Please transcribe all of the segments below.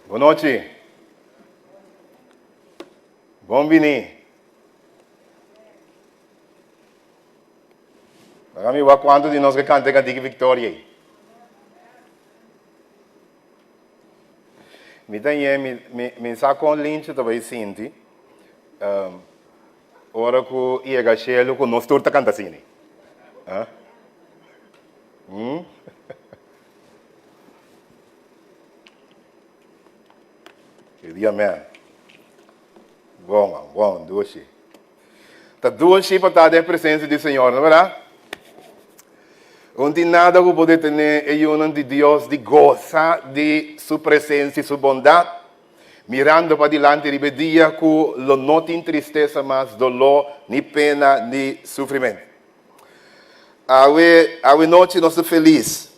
Bon nochi. Bon bini. Laga mi wak kuantu di nos ke kanta e kantiki Victoria ei. Mi ta ñe, mi, mi, mi sa kon Lincho ta bai sinti um, ora ku yega shelu ku nos tur ta kanta asina. Ah? Hmm? Ke dia men. Bon, man, bon, dushi. Ta dushi pa ta den presencia di Señor, no verdad? Un tin nada ku por detené e yunan di Dios di gosa di su presencia i su bondad, mirando padilanti riba e dia ku lo no tin tristesa mas, doló, ni pena, ni sufrimentu. Awe, awe nochi nos ta felis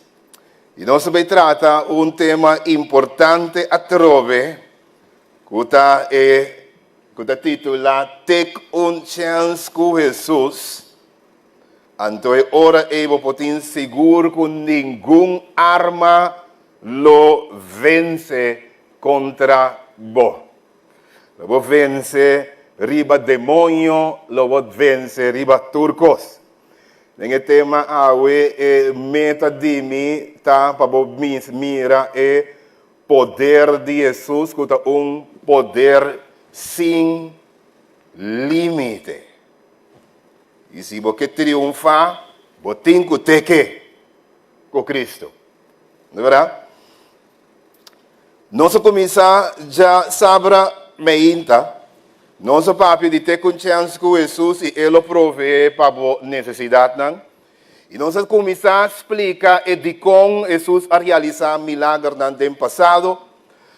i nos ta bai trata un tema importante atrobe ku ta e ku ta titulá Tek un Chèns ku Hesus. Anto e ora ei bo por tin sigur ku ningun arma lo vense kontra bo. Lo bo vense riba demoño, lo bo vense riba tur kos. Den e tema awe e meta di mi ta pa bo mira e poder di Hesus ku ta un poder sin límite. I si bo ke triunfá, bo tin ku teke ku Kristu. No bèrdat? Nos a kuminsá dja sabra meinta. Nos a papia di te ku chèns ku Hesus i E lo proveé pa bo nesesidatnan. I nos a kuminsá splika e dikon Hesus a realisá milagernan den pasado.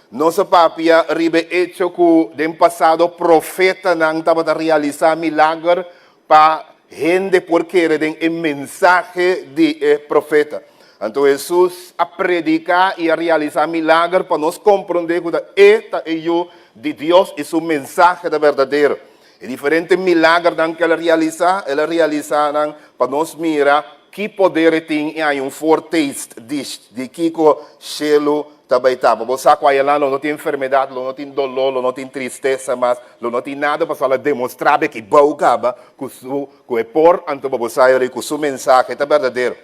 Nos a papia riba e echo ku den pasado profetanan tabata realisá milager pa hende por kere den e mensahe di e profeta. Anto Hesus a prediká i a realisá milager pa nos komprondé ku ta e ta e Yu di Dios i su mensahe ta berdadero. E diferente milagernan ku el a realisá, el a realisá nan pa nos mira ki poder e tin i haña un foretaste di kiko shelu ta bai ta. Pa bo sa ku ayanan lo no tin enfermedat, lo no tin doló, lo no tin tristesa mas, lo no tin nada pasobra el a demostrá be ki bou kaba ku su ku e por, anto pa bo sa yori ku su mensahe ta berdadero.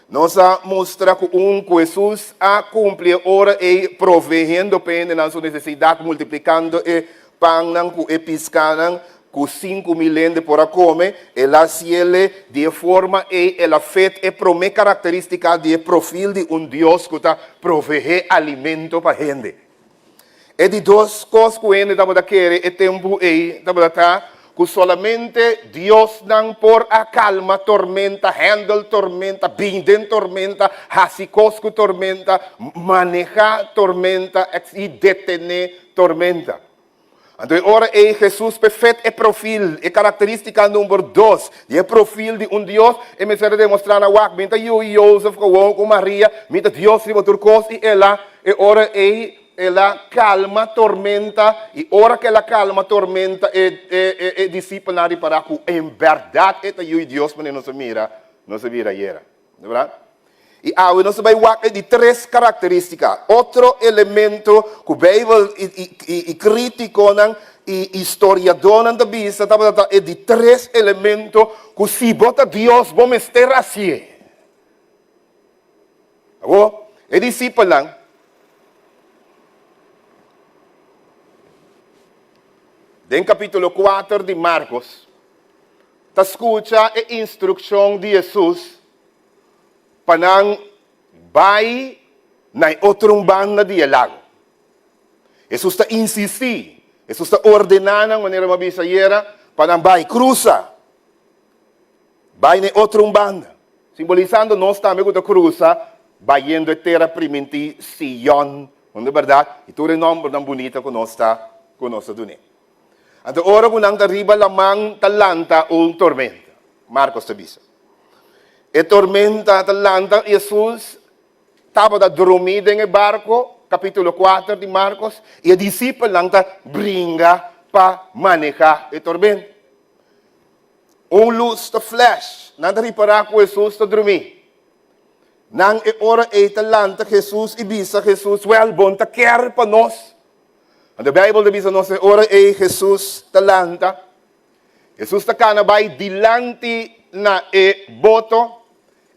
Nos a mustra ku un ku Hesus a kumpli e ora ei provehendo pa e hendenan su nesesidat, multiplikando e pannan ku e piskanan ku 5000 hende por a kome, el a hasiele di e forma ei, el a fet e promé karakterístika di e profil di un Dios ku ta proveé alimento pa hende. E di dos kos ku hende tabata kere e tempu ei tabata ta ku solamente diosnan por a kalma tormenta, handle tormenta, bin den tormenta, hasi kos ku tormenta, manehá tormenta i detené tormenta. Anto e ora ei Hesus pe fet e profil, e karakterístika number dos di e profil di un Dios, e mester a demostrá na wak, Mi ta yu i Jozef gewoon ku Maria, mi ta Dios riba tur kos. I el a, e ora ei, el a kalma tormenta, i ora ku el a kalma tormenta, e, e, e, e disipelnan a ripará ku en bèrdat e ta yu i Dios, manera nos a mira, nos a mira ayera. Verdad? I awe nos ta bai wak e di tres karakterístika, otro elemento ku Beibel i, i, i, i krítikonan i historiadónan ta bisa tabata ta e di tres elemento ku si bo ta Dios bo mester hasié. Awor, e disipelnan den kapítulo kuater di Markos ta skucha e instrukshon di Hesus pa nan bai na e otro un banda di e lago. Hesus ta insistí, Hesus ta ordená nan, manera mi a bisa ayera, pa nan bai krusa, bai na e otro un banda, simbolisando nos tambe ku ta krusa bayendo e tera primintí, Sion, no bèrdat? I tur e nòmbernan bunita ku nos ta ku nos ta dun'é. Anto ora ku nan ta riba laman ta lanta un tormenta, Markos ta bisa. E tormenta ta lanta, Hesus tabata drumí den e barko, kapítulo kuater di Markos, i e disipelnan ta bringa pa manehá e tormenta. Un lus ta flash, nan ta ripará ku Hesus ta drumí. Nan e ora ei ta lanta Hesus i bisa Hesus, Wèl, bon ta kèr pa nos. Anto Beibel ta bisa nos e ora ei Hesus ta lanta. Hesus ta kana bai dilanti na e boto,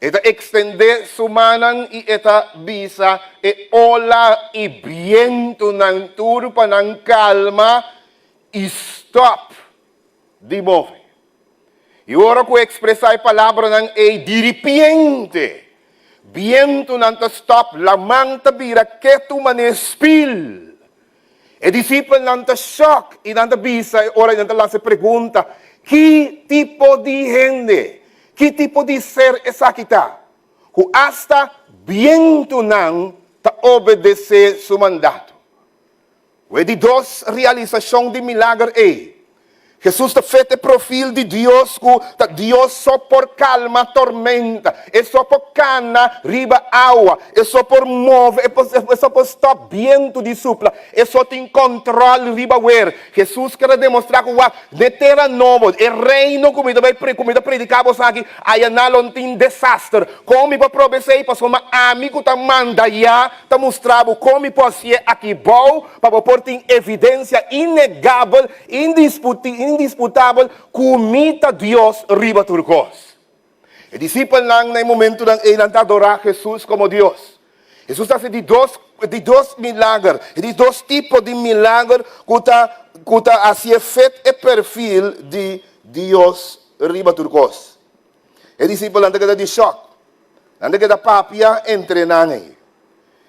e ta ekstendé su mannan i e ta bisa e ola i bientunan tur pa nan kalma i stòp di move. I ora ku e ekspresá e palabranan ei, diripiente bientunan ta stòp, laman ta bira ketu manera spil. E disipelnan ta shòk i nan ta bisa e ora i nan ta lansa e pregunta, Ki tipo di hende, ki tipo di ser esaki ta, ku asta bientunan ta obedesé su mandato? Ku e di dos realisashon di milager ei, Hesus ta fet e profil di Dios ku ta Dios so por kalma tormenta, e so por kana riba awa, e so por move, e so por stòp bientu di supla, e so tin kòntròl riba wer. Hesus ker a demostrá ku wak, den tera nobo, e reino ku mi ta bai ku mi ta prediká boso aki, aya nan lo no tin desaster. Kon mi por proba esei? Pasobra ami ku ta manda ya Ta mustra bo kon mi por hasié aki bou pa bo por tin evidensia innegabel, indisputabel ku mi ta Dios riba tur kos. E disipelnan na e momentunan ei nan ta adorá Hesus komo Dios. Hesus ta hasi di dos di dos milager, e di dos tipo di milager ku ta ku ta hasié fet e perfil di Dios riba tur kos. E disipelnan ta keda di shòk. Nan ta keda papia entre nan ei.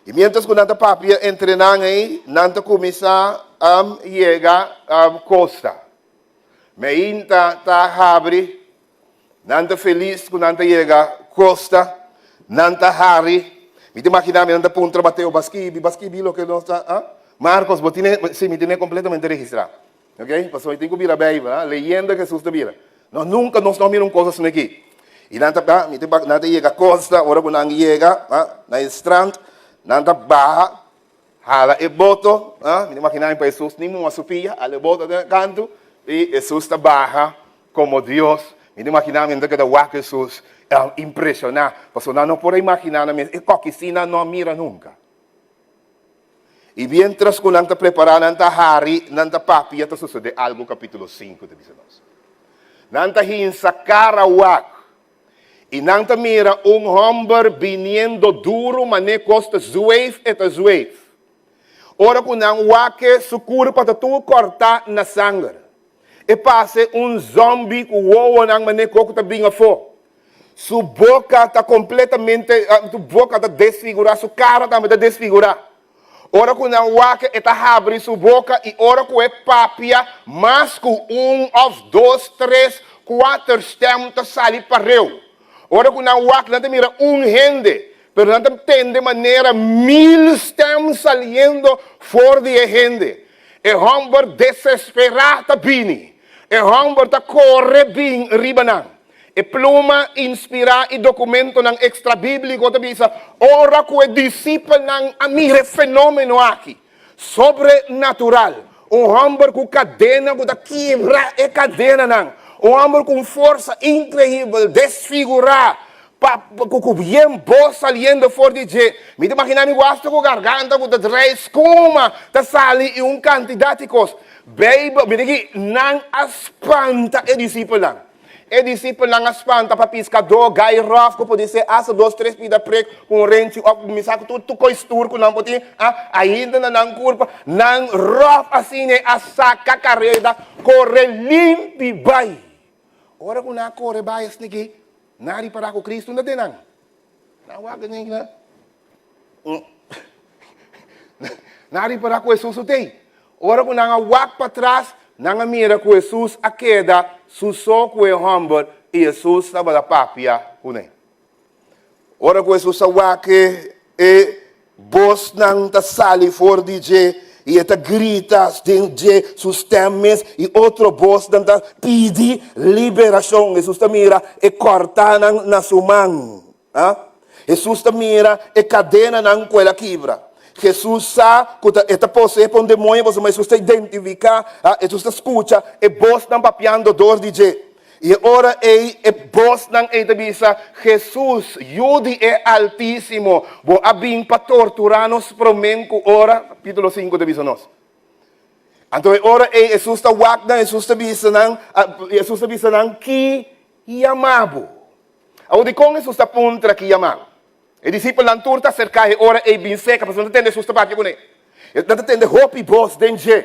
I miéntras ku nan ta papia entre nan ei, nan ta kuminsá yega kosta. Meinta ta habri, nan ta felis ku nan ta yega kosta, nan ta hari. Mi ta imaginá mi nan ta puntra Mateo, Bo a skibi? Bo a skibi loke nos ta? Markos, bo tine? Sí, mi tine kompletamente registrá. Ok, pasobra mi tin ku bira Beibel, ha? Leyendo Hesus ta bira. No, nunka nos no mira un kos asina aki. I nan ta, ha, mi ta, nan ta yega kosta, ora ku nan yega, ha, na e strand, nan ta baha, hala e boto, ha, mi ta imaginá mi pa Hesus ni muha su pia, hala e boto den kantu, i Hesus ta baha komo Dios. Mi ta imaginá mi nan ta keda wak Hesus, impreshoná, pasobra nan no por a imaginá nan mes, e kòkisí nan no a mira nunka. I miéntras ku nan ta prepará, nan ta hari, nan ta papia, ta sosodé algu, kapítulo sinku ta bisa nos. Nan ta hinsa kara wak, i nan ta mira un hòmber biniendo duru manera kos ta zweef e ta zweef. Ora ku nan wak e, su kurpa ta tur kòrtá na sanger. E parse un zòmbi ku wowonan manera kos ku ta bin afó. Su boka ta kompletamente, su boka ta desfigurá, su kara tambe ta desfigurá. Ora ku nan wak e ta habri su boka i ora ku e papia mas ku un òf dos, tres, kuater stèm ta sali pareu. Ora ku nan wak nan ta mira un hende, pero nan ta tende manera mil stèm saliendo for di e hende. E hòmber desesperá ta bini. E hòmber ta kore bin riba nan. E pluma inspirá i dokumentonan ekstrabíbliko ta bisa, Ora ku e disipelnan a mira e fenómeno aki sobrenatural, un hòmber ku kadena ku ta kibra e kadenanan, un hòmber ku un forsa inkreibel, desfigurá, pa ku bien bos saliendo for di dje, mi ta imaginá mi wasta ku garganta ku ta drei skuma ta sali i un kantidat di kos. Beibel, mira aki, nan a spanta e disipelnan. E disipelnan a spanta pa piskadó gai ròf ku podisé asta dos tres pida prek ku un renchi òf kuminsá ku tur tur koistur ku nan por tin a ainda na nan kurpa. Nan ròf asina a saka kareda kore limpi bai. Ora ku nan a kore bai asina aki, nan a ripará ku Kristu no ta den nan. Nan wak asina. Nan a ripará ku Hesus no t'ei. Ora ku nan a wak patras, nan a mira ku Hesus a keda su so ku e hòmber i Hesus tabata papia kuné. Ora ku Hesus a wak e bosnan ta sali for di dje i e ta grita den dje su stèm mes i otro bosnan ta pidi liberashon. Hesus ta mira e kòrtánan na su man. Hesus ta mira e kadenanan ku el a kibra. Hesus sa ku ta e ta poseé pa un demoño pasobra Hesus ta identifiká, Hesus ta skucha e bosnan papiando dor di dje. I e ora ei e bosnan ei ta bisa, Hesus, Yu di e Altísimo, bo a bin pa torturá nos promé ku ora? Kapítulo sinku ta bisa nos. Anto e ora ei Hesus ta wak nan, Hesus ta bisa nan, Hesus ta bisa nan, Ki yama bo? Awor dikon Hesus ta puntra ki yama bo? E disipelnan tur ta aserká e ora ei bin seka, pasobra nan ta tende Hesus ta papia kuné. Nan ta tende hopi bos den dje.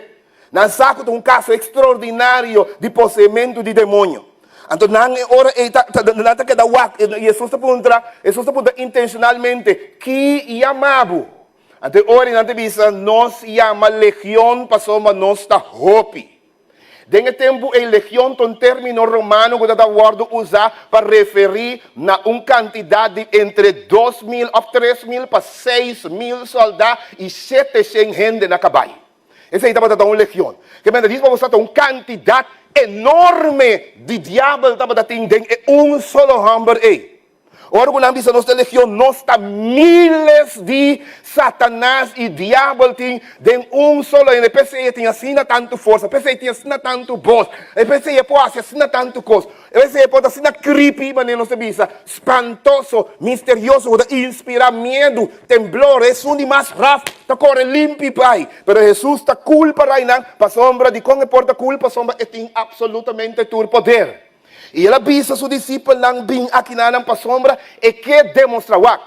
Nan sa ku ta un kaso ekstraordinario di poseementu di demoño. Anto nan e ora ei ta nan ta keda wak. I Hesus ta puntra, Hesus ta puntra intenshonalmente, Ki yama bo? Anto e ora ei nan ta bisa, Nos yama Legion pasobra nos ta hopi. Den e tempu ei legion ta un término romano ku ta wòrdu usá pa referí na un kantidat di entre 2000 òf 3000 pa 6000 sòldá i 700 hende na kabai. Esei tabata ta un legion. Ke mester dis pa bo sa ta un kantidat enorme di diabel tabata tin den e un solo hòmber ei. Ora ku nan bisa nos ta legion, nos ta miles di Satanas i diabel tin den un solo hende. P'esei e tin asina tantu forsa, p'esei e tin asina tantu bos, p'esei e por hasi asina tantu kos, p'esei e por ta asina creepy, manera nos ta bisa, spantoso, misterioso, ku ta inspirá miedu, temblor. Esun di mas raf ta kore limpi bai. Pero Hesus ta kul pa rainan pasobra dikon e por ta kul? Pasobra e tin apsolutamente tur poder. I el a bisa su disipelnan, Bin akinanan pasobra e ke demostrá. Wak,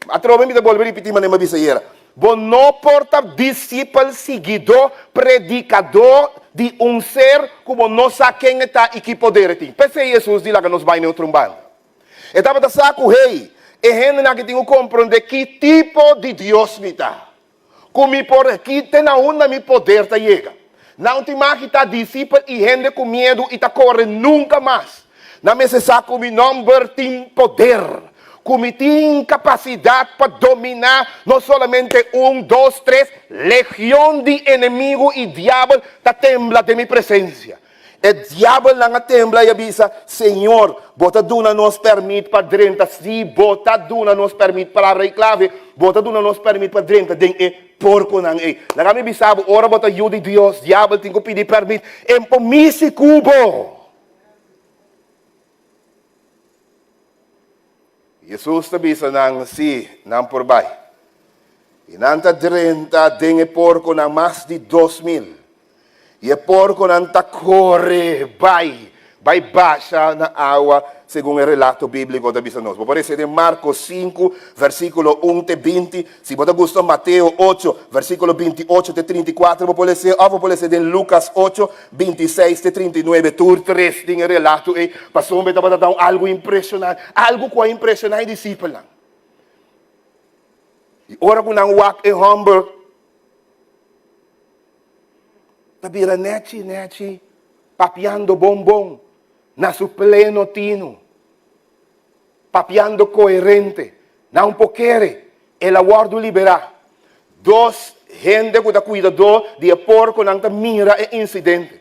atrobe mi ta bolbe ripití manera mi a bisa ayera, Bo no por ta disipel, siguidó, predikadó di un ser ku bo no sa ken e ta i ki poder e tin. P'esei Hesus di laga nos bai na e otro un banda. E tabata sa ku, hey, e hendenan aki tin ku komprondé ki tipo di Dios mi ta. Ku mi por ki te na unda mi poder ta yega. Nan tin magi ta disipel i hende ku miedu i ta kore nunka mas. Nan mester sa ku mi nòmber tin poder, ku mi tin kapasidat pa dominá no solamente un, dos, tres legion di enemigu i diabel ta tembla den mi presensia. E diabelnan a tembla i a bisa, Señor, bo ta duna nos pèrmit pa drenta? Sí, bo ta duna nos pèrmit, palabra ei klave, bo ta duna nos pèrmit pa drenta den e porkonan ei. Laga mi bisa bo, ora bo ta yu di Dios, diabel tin ku pidi pèrmit, e por misi ku bo. Hesus ta bisa nan, Sí, nan por bai. I nan ta drenta den e porkonan, mas di 2000. I e porkonan ta kore bai, bai basha na awa, segun e relato bíbliko ta bisa nos. Bo por lesa den Marko 5, versíkulo 1 te 20. Si bo ta gusta Mateo 8, versíkulo 28 te 34, bo por lesa, òf bo por lesa den Lukas 8, 26 te 39. Tur tres den e relato ei, pasobra e tabata ta un algu impreshonante, algu ku a impreshoná e disipelnan. I ora ku nan wak e hòmber, Ta bira nechi nechi, papiando bon bon, na su pleno tinu, papiando koherente. Nan por kere, el a wòrdu liberá. Dos hende ku ta kuidadó di e porkonan ta mira e insidente.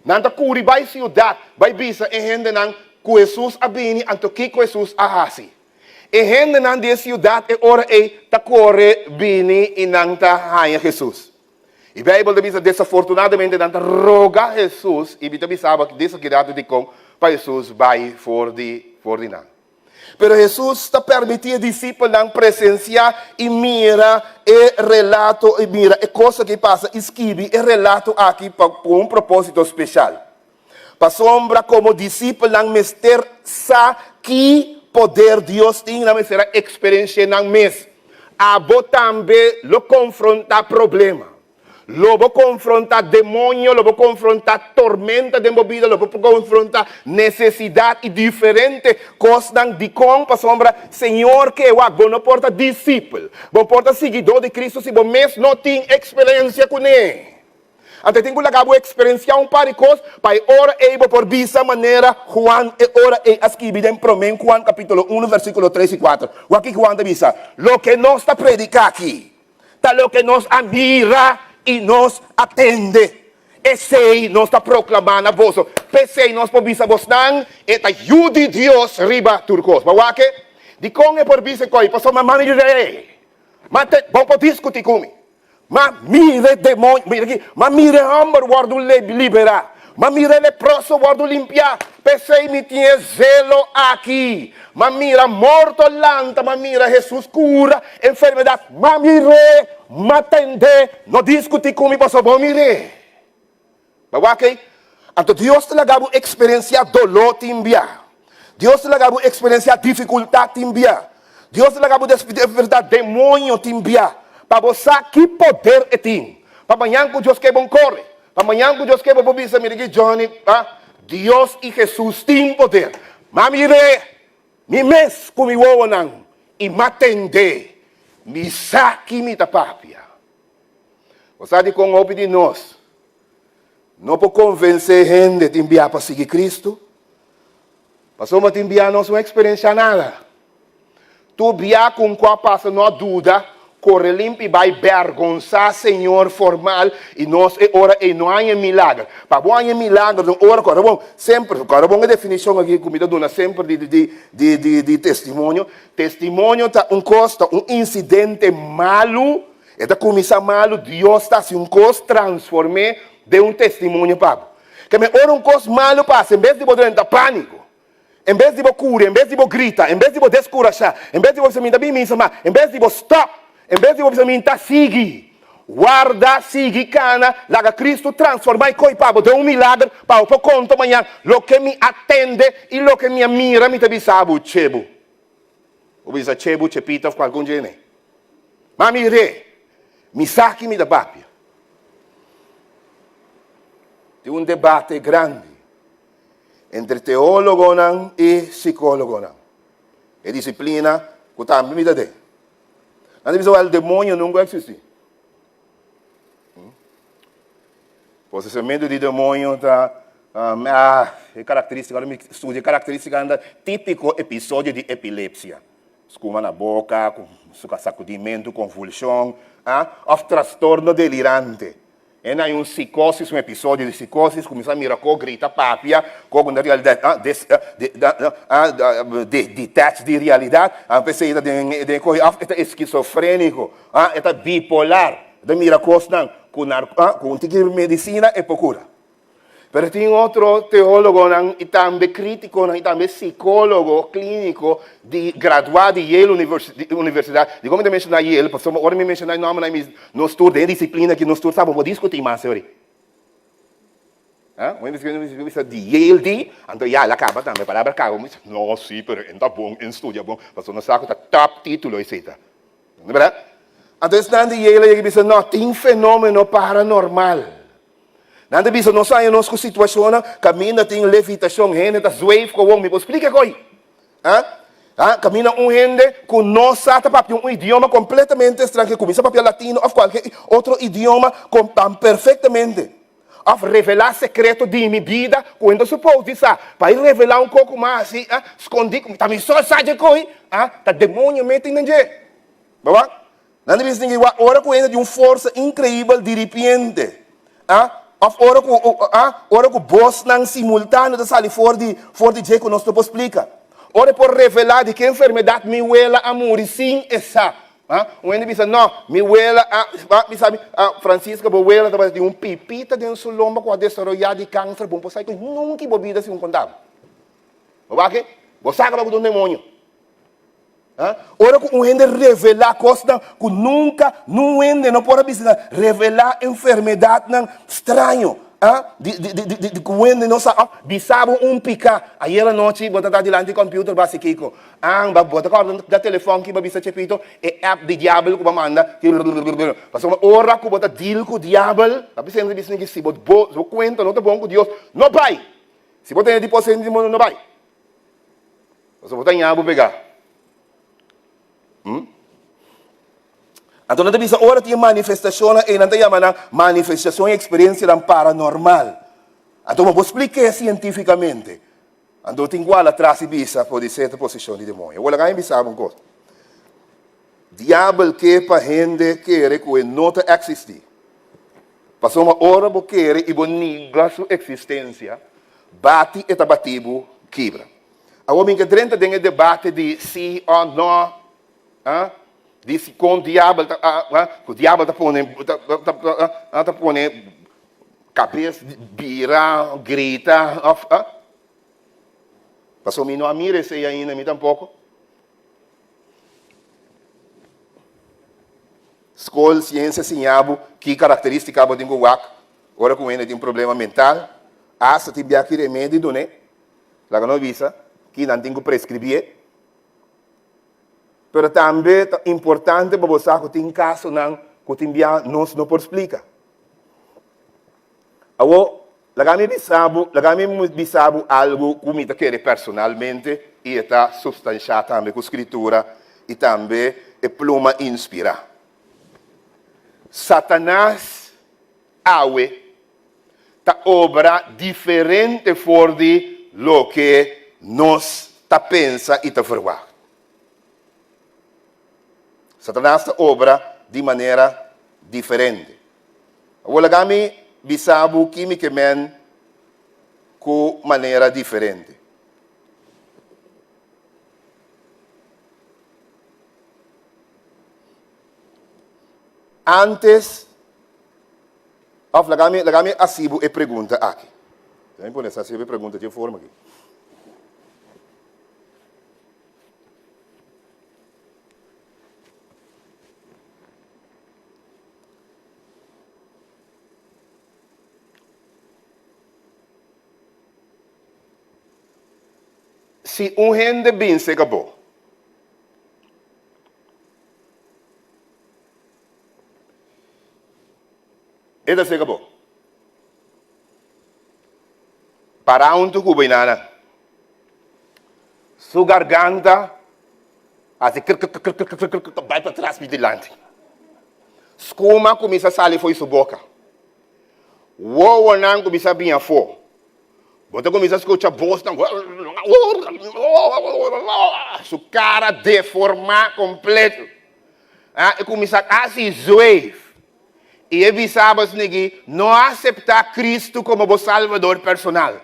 Nan ta kuri bai siudat, bai bisa e hendenan ku Hesus a bini, anto kiko Hesus a hasi. E hendenan di e siudat e ora ei ta kore bini i nan ta haña Hesus. I Beibel ta bisa desafortunadamente nan ta roga Hesus, i mi ta bisa bo desakirado dikon, pa Hesus bai for di for di nan. Pero Hesus ta permití e disipelnan presensiá i mira e relato i mira e kos aki pasa i skibi e relato aki pa ku un propósito speshal. Pasobra komo disipelnan mester sa ki poder Dios tin, nan mester a eksperensi'é nan mes. Abo tambe lo konfrontá problema. Lo bo konfrontá demoño, lo bo konfrontá tormenta den bo bida, lo bo konfrontá nesesidat i diferente kosnan. Dikon? Pasobra Señor ke wak bo no por ta disipel, bo por ta siguidó di Kristu si bo mes no tin eksperensia kuné. Anto e tin ku laga bo eksperensiá un par di kos pa e ora ei bo por bisa manera Juan e ora ei a skibi den Promé Juan kapítulo unu versíkulo tres i kuater. Wak kiko Juan ta bisa, Loke nos ta prediká aki ta loke nos a mira i nos a tende. Esei nos ta proklamá na boso. P'esei nos por bisa bosnan, E ta Yu di Dios riba tur kos. Bo wak e? Dikon e por bisa e kos ei? Pasobra mami di rei. Ma te, bo por diskutí ku mi. Ma mira e demoño, mira aki, ma mira e hòmber wòrdu liberá. M'a mira e leproso wòrdu limpiá. P'esei mi tin e zelo aki. M'a mira morto lanta, m'a mira Hesus kura enfermedat. M'a mir'é, m'a tend'é. No diskutí ku mi pasobra bo mir'é. Bo wak ei? Anto Dios ta laga bo eksperensiá doló tin bia. Dios ta laga bo eksperensiá difikultat tin bia. Dios ta laga bo despertá demoño tin bia pa bo sa ki poder e tin. Pa mañan ku Dios ke bo kore. Pa mañan ku Dios ke bo por bisa, mira ki Johnny, ah, Dios i Hesus tin poder. Ma mir'é mi mes ku mi wowonan i m'a tend'é. Mi sa ki mi ta papia. Bo sa dikon hopi di nos no por konvensé hende tin bia pa sigui Kristu? Pasobra tin bia nos no eksperensiá nada. Tur bia ku un kua pasa no a duda, kore limpi bai bèrgonsá Señor formal i nos e ora ei no haña milager. Pa bo haña milager den ora ku ora bon semper, ora bon e definishon aki ku mi ta duna semper di di di di testimonio. Testimonio ta un kos, ta un insidente malu. E ta kuminsá malu, Dios ta hasi un kos transform'é den un testimonio pa bo. Ke men ora un kos malu pasa, en bes di bo drenta pániko, en bes di bo kuri, en bes di bo grita, en bes di bo deskurashá, en bes di bo bisa mi ta bin misa mas, en bes di bo stòp, en bes di bo bisa mi ta sigui, warda, sigui kana, laga Kristu transformá e koi pa bo den un milager pa bo por konta mañan, Loke mi a tende i loke mi a mira mi ta bisa bo, Chebu. Bo bisa Chebu, Chepita of kualkun dje ne. Ma mi re, mi sa ki mi ta papia. Tin un debate grandi entre teólogonan i sikólogonan. E disiplina ku tambe mi ta den. Nan ta bisa, wèl, demoño nunka a eksistí. Posesiamentu di demoño ta e karakterístika, ora mi studia e karakterístikanan ta típiko episodio di epilepsia, skuma na boka, sakudimentu, konvulshon, òf trastorno delirante. E na un sikósis, un episodio di sikósis, kuminsá mira ko, grita, papia, ko ku na realidat detach di realidat, p'esei ta den e kohe, òf e ta eskisofréniko. Ah, e ta bipolar. E ta mira kosnan ku nar, ah, ku un tiki medisina e por kura. Pero tin otro teólogonan i tambe krítikonan i tambe sikólogo klíniko di graduá di Yale Universidat. Dikon mi ta menshoná Yale? Pasobra ora mi menshoná e nòmbernan mi nos tur den e disiplina aki nos tur sa bo por diskutí mas ori. Ah, mi bisa di Yale di, anto ya el a kaba tambe, palabra kaba. Mi bisa, no, sí, pero e ta bon, e studia bon, pasobra nos sa ku ta top título esei ta. No berdad? Anto esnan di Yale a yega bisa, no, tin fenomeno paranormal. Nan ta bisa, nos haña nos ku situashonnan kaminda tin levitashon, hende ta zweef kowon, mi por splika koi. Ha? Ha? Kaminda un hende ku no sa ta papia un idioma kompletamente estranhero, kuminsá papia latino òf kualke otro idioma kon tan perfektamente. Òf revelá sekreto di mi bida ku hende supos di sa. Pa e revelá un koko mas asi, ah, skondí, ku ta mi so sa dje koi, ah, ta demonio mete den dje. Bo wak? Nan ta bisa tin wak ora ku hende tin un forsa inkreibel diripiente, ah, òf ora ku, ah, ora ku bosnan simultáneo ta sali for di, for di dje ku nos no por splika. Ora e por revelá di ke enfermedat mi wela a muri sin e sa. Ah, un hende bisa, no, mi wela a, a bisa mi, ah, Francisca, bo wela tabata tin un pipita den su lomba ku a desaroyá di kanser, bo no por sa ku nunka bo bida sin un kontá bo. Bo wak? Bo sa kaba ku ta un demonio. Ah, ora ku un hende revelá kosnan ku nunka nun hende no por a bisa nan, revelá enfermedatnan straño, ah, di, di, di, di, di ku hende no sa, òf bisa bo un piká. Ayer anochi bo ta ta dilanti computer bo hasi kiko? An ba bo ta kòrda da telefòn ki bo bisa Chepito e app di diabel ku bo manda ki pasobra ora ku bo ta deal ku diabel ta bisa hende bisa si bo bo si bo kuenta no ta bon ku Dios no bai si bo tene di poseen di mundo no bai pasobra bo ta ña bo pegá Anto nan ta bisa ora tin e manifestashonnan ei nan ta yama nan manifestashon i eksperensianan paranormal anto bo por splik'é sientifikamente. Anto tin gual atras i bisa, Podisé ta poseshon di demoño. Awor laga mi bisa bo un kos. Diabel ke pa hende kere ku e no ta eksistí. Pasobra ora bo kere i bo niga su eksistensia, bati e ta bati bo kibra. Awor mi ke drenta den e debate di si o no, di si kon diabel ta, ku diabel ta pone, ta pone. Kabes bira, grita òf ah. Pasobra mi no a mira esei ainda, mi tampoko. Skol siensia siña bo ki karakterístika bo tin ku wak ora ku un hende tin problema mental. Asta tin bia ki remedi dun'é. Laga nos bisa ki nan tin ku preskribié. Pero tambe ta importante pa bo sa ku tin kasonan ku tin bia nos no por splika. Awor, laga mi bisa bo, laga mi bisa bo algu ku mi ta kere personalmente i e ta supstanshá tambe ku Skritura i tambe e pluma inspirá. Satanas awe ta obra diferente for di loke nos ta pensa i ta verwagt. Satanas ta obra di manera diferente. Awor laga mi bisa bo ki mi ke men ku manera diferente. Antes, òf laga mi laga mi hasi bo e pregunta aki. Laga mi pone hasi bo e pregunta di e forma aki. Si un hende bin sega bo, e ta sega bo. Para huntu ku bo i nana. Su garganta hasi kr kr kr kr kr kr bai patras mi dilanti. Skuma kuminsá sali fo'i su boka. Wowonan kuminsá bin afó. Bo ta kuminsá skucha bosnan Su kara deformá kompleto. E kuminsá kasi zweef. I e bisa bo esniki, No aseptá Kristu komo bo Salbador personal.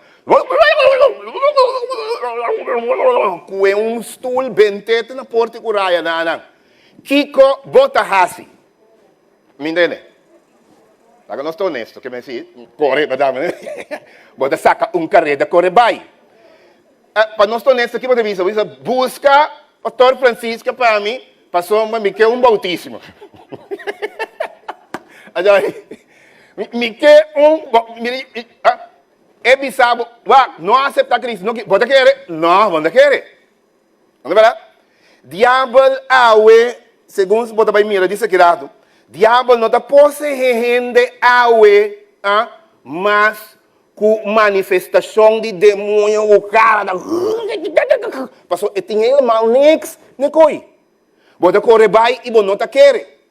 Kue un stul bent'é te na porta i ku raya na nan. Kiko bo ta hasi? Mi ntende. Laga nos ta honesto, ke men si kore pa dame. Bo ta saka un kareda kore bai. Pa nos ta honesto, ki bo ta bisa? Bo bisa, buska Pastor Francisca pa mi, pasobra mi ke un bautismo. Mi ke un, e bisa bo, wak, no asepta Cristo, no, bo ta kere? No, bo no ta kere. No ta berdad? Diabel awe, segun bo ta bai mira di esaki rato, diabel no ta poseé hende awe, ah, mas ku manifestashon di demoño ku kara ta pasobra e tin helemaal niks ne koi. Bo ta kore bai i bo no ta kere.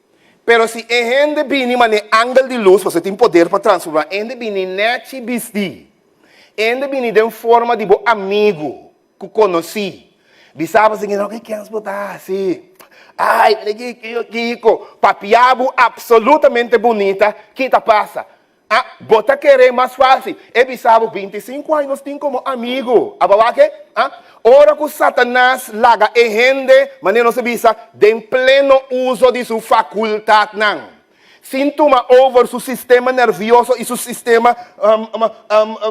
Pero si e hende bini manera angel di lus, pasobra e tin poder pa transforma, e hende bini nèchi bistí, e hende bini den forma di bo amigu ku konosí, bisa bo asina, ke kens bo ta hasi? Ai, kiko? Papia bo apsolutamente bunita, ki ta pasa? Ah, bo ta kere mas fácil. E bisa bo, 25 aña nos tin komo amigu. Aba wak e? Ah, ora ku Satanas laga e hende, manera nos a bisa, den pleno uso di su fakultatnan, sin tuma over su sistema nervioso i su sistema,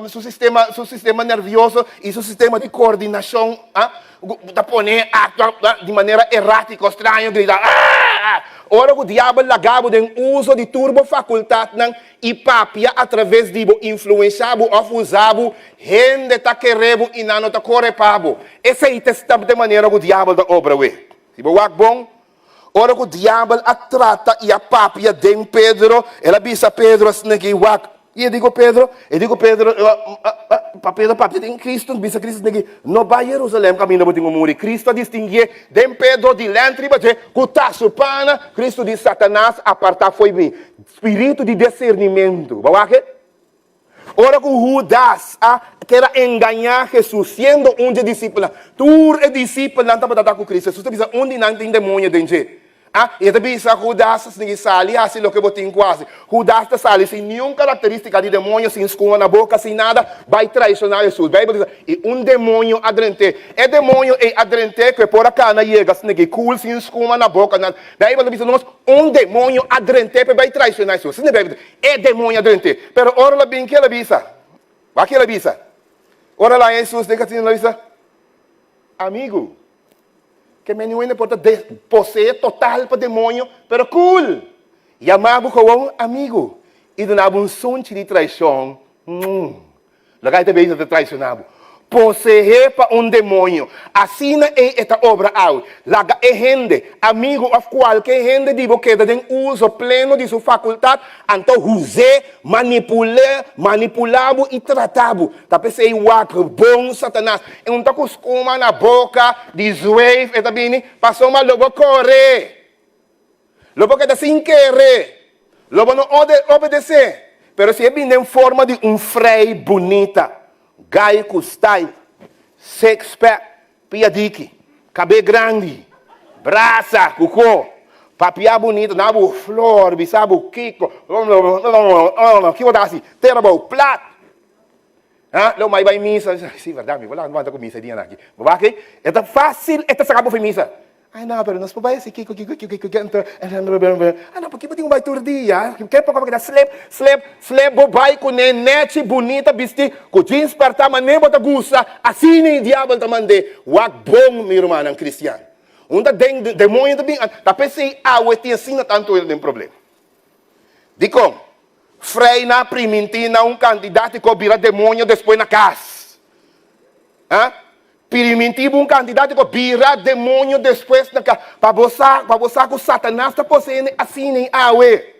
su sistema, su sistema nervioso i su sistema di koordinashon, ah, ta pone aktua di manera erátiko, straño, grita, Aah! Ora ku diabel laga bo den uso di tur bo fakultatnan i papia atraves di bo, influensha bo òf usa bo, hende ta kere bo i nan no ta kore pa bo. Esei ta stap den manera ku diabel ta obra we. Si bo wak bon, ora ku diabel a trata i a papia den Pedro, el a bisa Pedro asina ki, Wak, I e di ku Pedro, e di ku Pedro, pa Pedro papia den Cristo, bisa Cristo esaki, No bai Jerusalem kaminda bo tin ku muri. Cristo a distinguié den Pedro di lènt riba dje ku ta su pana. Cristo di, Satanas, apartá fo'i mi, spiritu di disernimentu. Bo wak e? Ora ku Hudas a keda engañá Jesus, siendo un dje disipelnan, tur e disipelnan tabata ta ku Cristo. Jesus ta bisa, Un di nan tin demoño den dje. Ah, i e ta bisa Hudas, Sni sali hasi loke bo tin ku hasi. Hudas ta sali sin niun karakterístika di demoño, sin skuma na boka, sin nada, bai traishoná Hesus. Beibel ta bisa, I un demoño a drent'é. E demoño ei a drent'é ku e por a kana yega snigi kul, sin skuma na boka, nada. Beibel ta bisa nos, Un demoño a drent'é pa e bai traishoná Hesus. Asina Beibel ta bisa, E demoño a drent'é. Pero ora el a bin, ke el a bisa? Wak ke el a bisa? Ora el a haña Hesus den kasino, el a bisa, Amigu. Ke meni wende por ta poseé total pa demoño, pero cool! Yama bo gewoon amigu i duna bo un sunchi di traishon. Mmm. Loke ta bezig ta traishoná bo. Poseé pa un demoño. Asina ei e ta obra awe. Laga e hende, amigu òf kualke hende di bo keda den uso pleno di su fakultat, anto huz'é, manipul'é, manipulá bo i trata bo. Ta p'esei wak bon Satanas. E un ta ku skuma na boka di zweef e ta bini, pasobra lo bo kore. Lo bo keda sin kere. Lo bo no obedesé. Pero si e bini den forma di un frei bunita, gai ku style, six pack, pia diki, kabe grandi, brasa ku ko, papia bunita, na bo flor, bisa bo kiko, kiko ta hasi? Tera bo plat. Ha, lo mai bai misa. Sí, verdad, mi por lanta ku misa e dianan aki. Bo wak ei, e ta fácil e ta saka bo for misa. Ai no, pero nos por bai hasi kiko, kiko, kiko, kiko, anto, ah no, pokiko bo tin ku bai tur dia? Ke poko bo keda slep, slep, slep, bo bai kuné nèchi, bunita, bistí, ku jeans pèrtá, manera bo ta gusta, asina e diabel ta mand'é. Wak bon, mi rumannan kristian. Un ta den, demoño ta bin, ta p'esei awe tin asina tantu hende den problema. Dikon? Frei na primintí na un kantidat i ko bira demoño despues na kas. Ha? Primintí bo un kantidat i ko bira demoño despues na kas. Pa bo sa, pa bo sa ku Satanas ta poseé asina i awe.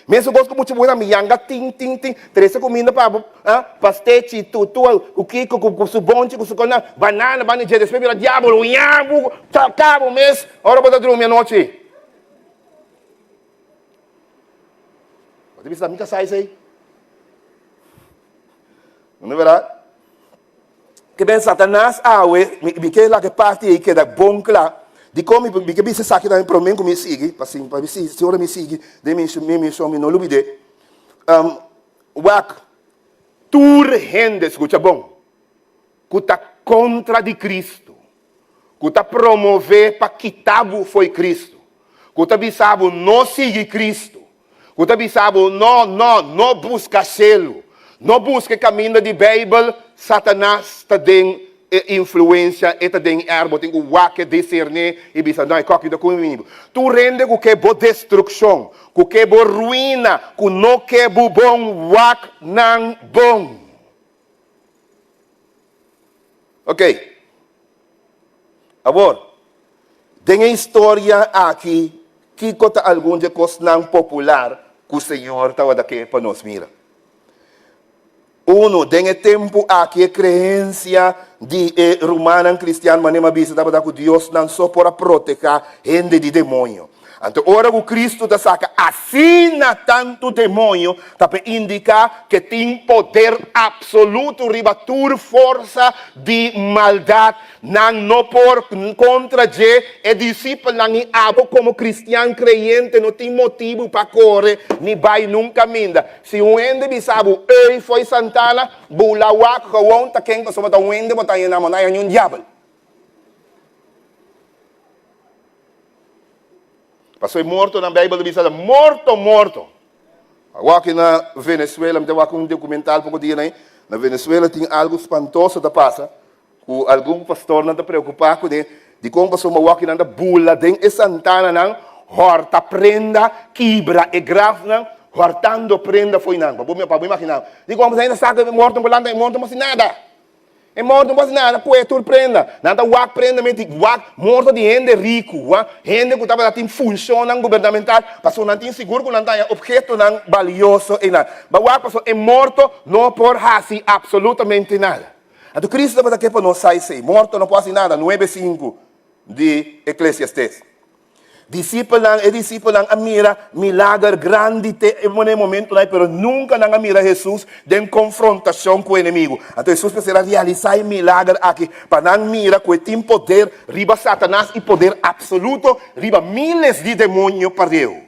Mesun kos ku mucha muhé mi yanga tin, tin, tin, trese kuminda pa bo, ha? Pastechi, tutu, ku kiko, ku, ku su bonchi, ku su kona, banana, banda dje, despues bira diabel, huña bo, toka bo mes ora bo ta drumi anochi. Bo ta bisa mi kasá esei? No ta berdad? Ke ben Satanas awe, mi, mi ke laga e parti ei keda bon kla. Dikon mi, mi ke bisa esaki tambe promé ku mi sigui, pa si, pa mi si, si ora mi sigui den mi, mi mishon mi no lubid'é. Um, wak, tur hende, skucha bon, ku ta kontra di Kristu, ku ta promové pa kita bo fo'i Kristu, ku ta bisa bo no sigui Kristu, ku ta bisa bo no, no, no buska shelu, no buska e kaminda di Beibel, Satanas ta den e influensia, e ta den er, bo tin ku wak e, diserné i bisa no, e kòki ta ku mi. Tur hende ku ke bo destrukshon, ku ke bo ruina, ku no ke bo bon, wak nan bon. Ok. Awor, den e historia aki, kiko ta algun dje kosnan popular ku Señor tabata ke pa nos mira? Uno, den e tempu aki e kreensia di e rumannan kristian, manera mi a bisa, tabata ku diosnan so por a protehá hende di demoño. Anto ora ku Kristu ta saka asina tantu demoño, ta pa indiká ku e tin poder apsoluto riba tur forsa di maldat. Nan no por kontra dje. E disipelnan i abo komo kristian kreyente no tin motibu pa kore ni bai nun kaminda. Si un hende bisa bo, Ey, fo'i Santana, bula wak gewon ta ken pasobra ta un hende bo ta haña na bo, no haña niun diabel. Pasobra e mortonan, Bijbel ta bisa, morto, morto. Awor aki na Venezuela, mi ta wak un documental poko dia nan, na Venezuela tin algo spantoso ta pasa, ku algun pastornan ta preokupa kuné, dikon pasobra awor aki nan ta bula den e santananan, hòrta prenda, kibra e grafnan, hòrtando prenda fo'i nan. Pa bo imagina, dikon pasobra hende sa ku e morto no por lanta, e morto no por hasi nada. E morto no por hasi nada, kue tur prenda. Nan ta wak prenda menti wak morto di hende riku, wak hende ku tabata tin funshonnan gubernamental, pasobra nan tin sigur ku nan ta haña ophetonan balioso einan. Ba wak pasobra e morto no por hasi apsolutamente nada. Anto Kristu tabata ke pa nos sa esei, morto no por hasi nada, nuebe sinku di Eklesiastes. Disipelnan, e disipelnan a mira milager grandi te e momentonan ei, pero nunka nan a mira Hesus den konfrontashon ku enemigu. Anto Hesus mester a realisá e milager aki pa nan mira ku e tin poder riba Satanas i poder apsoluto riba míles di demonio pareu.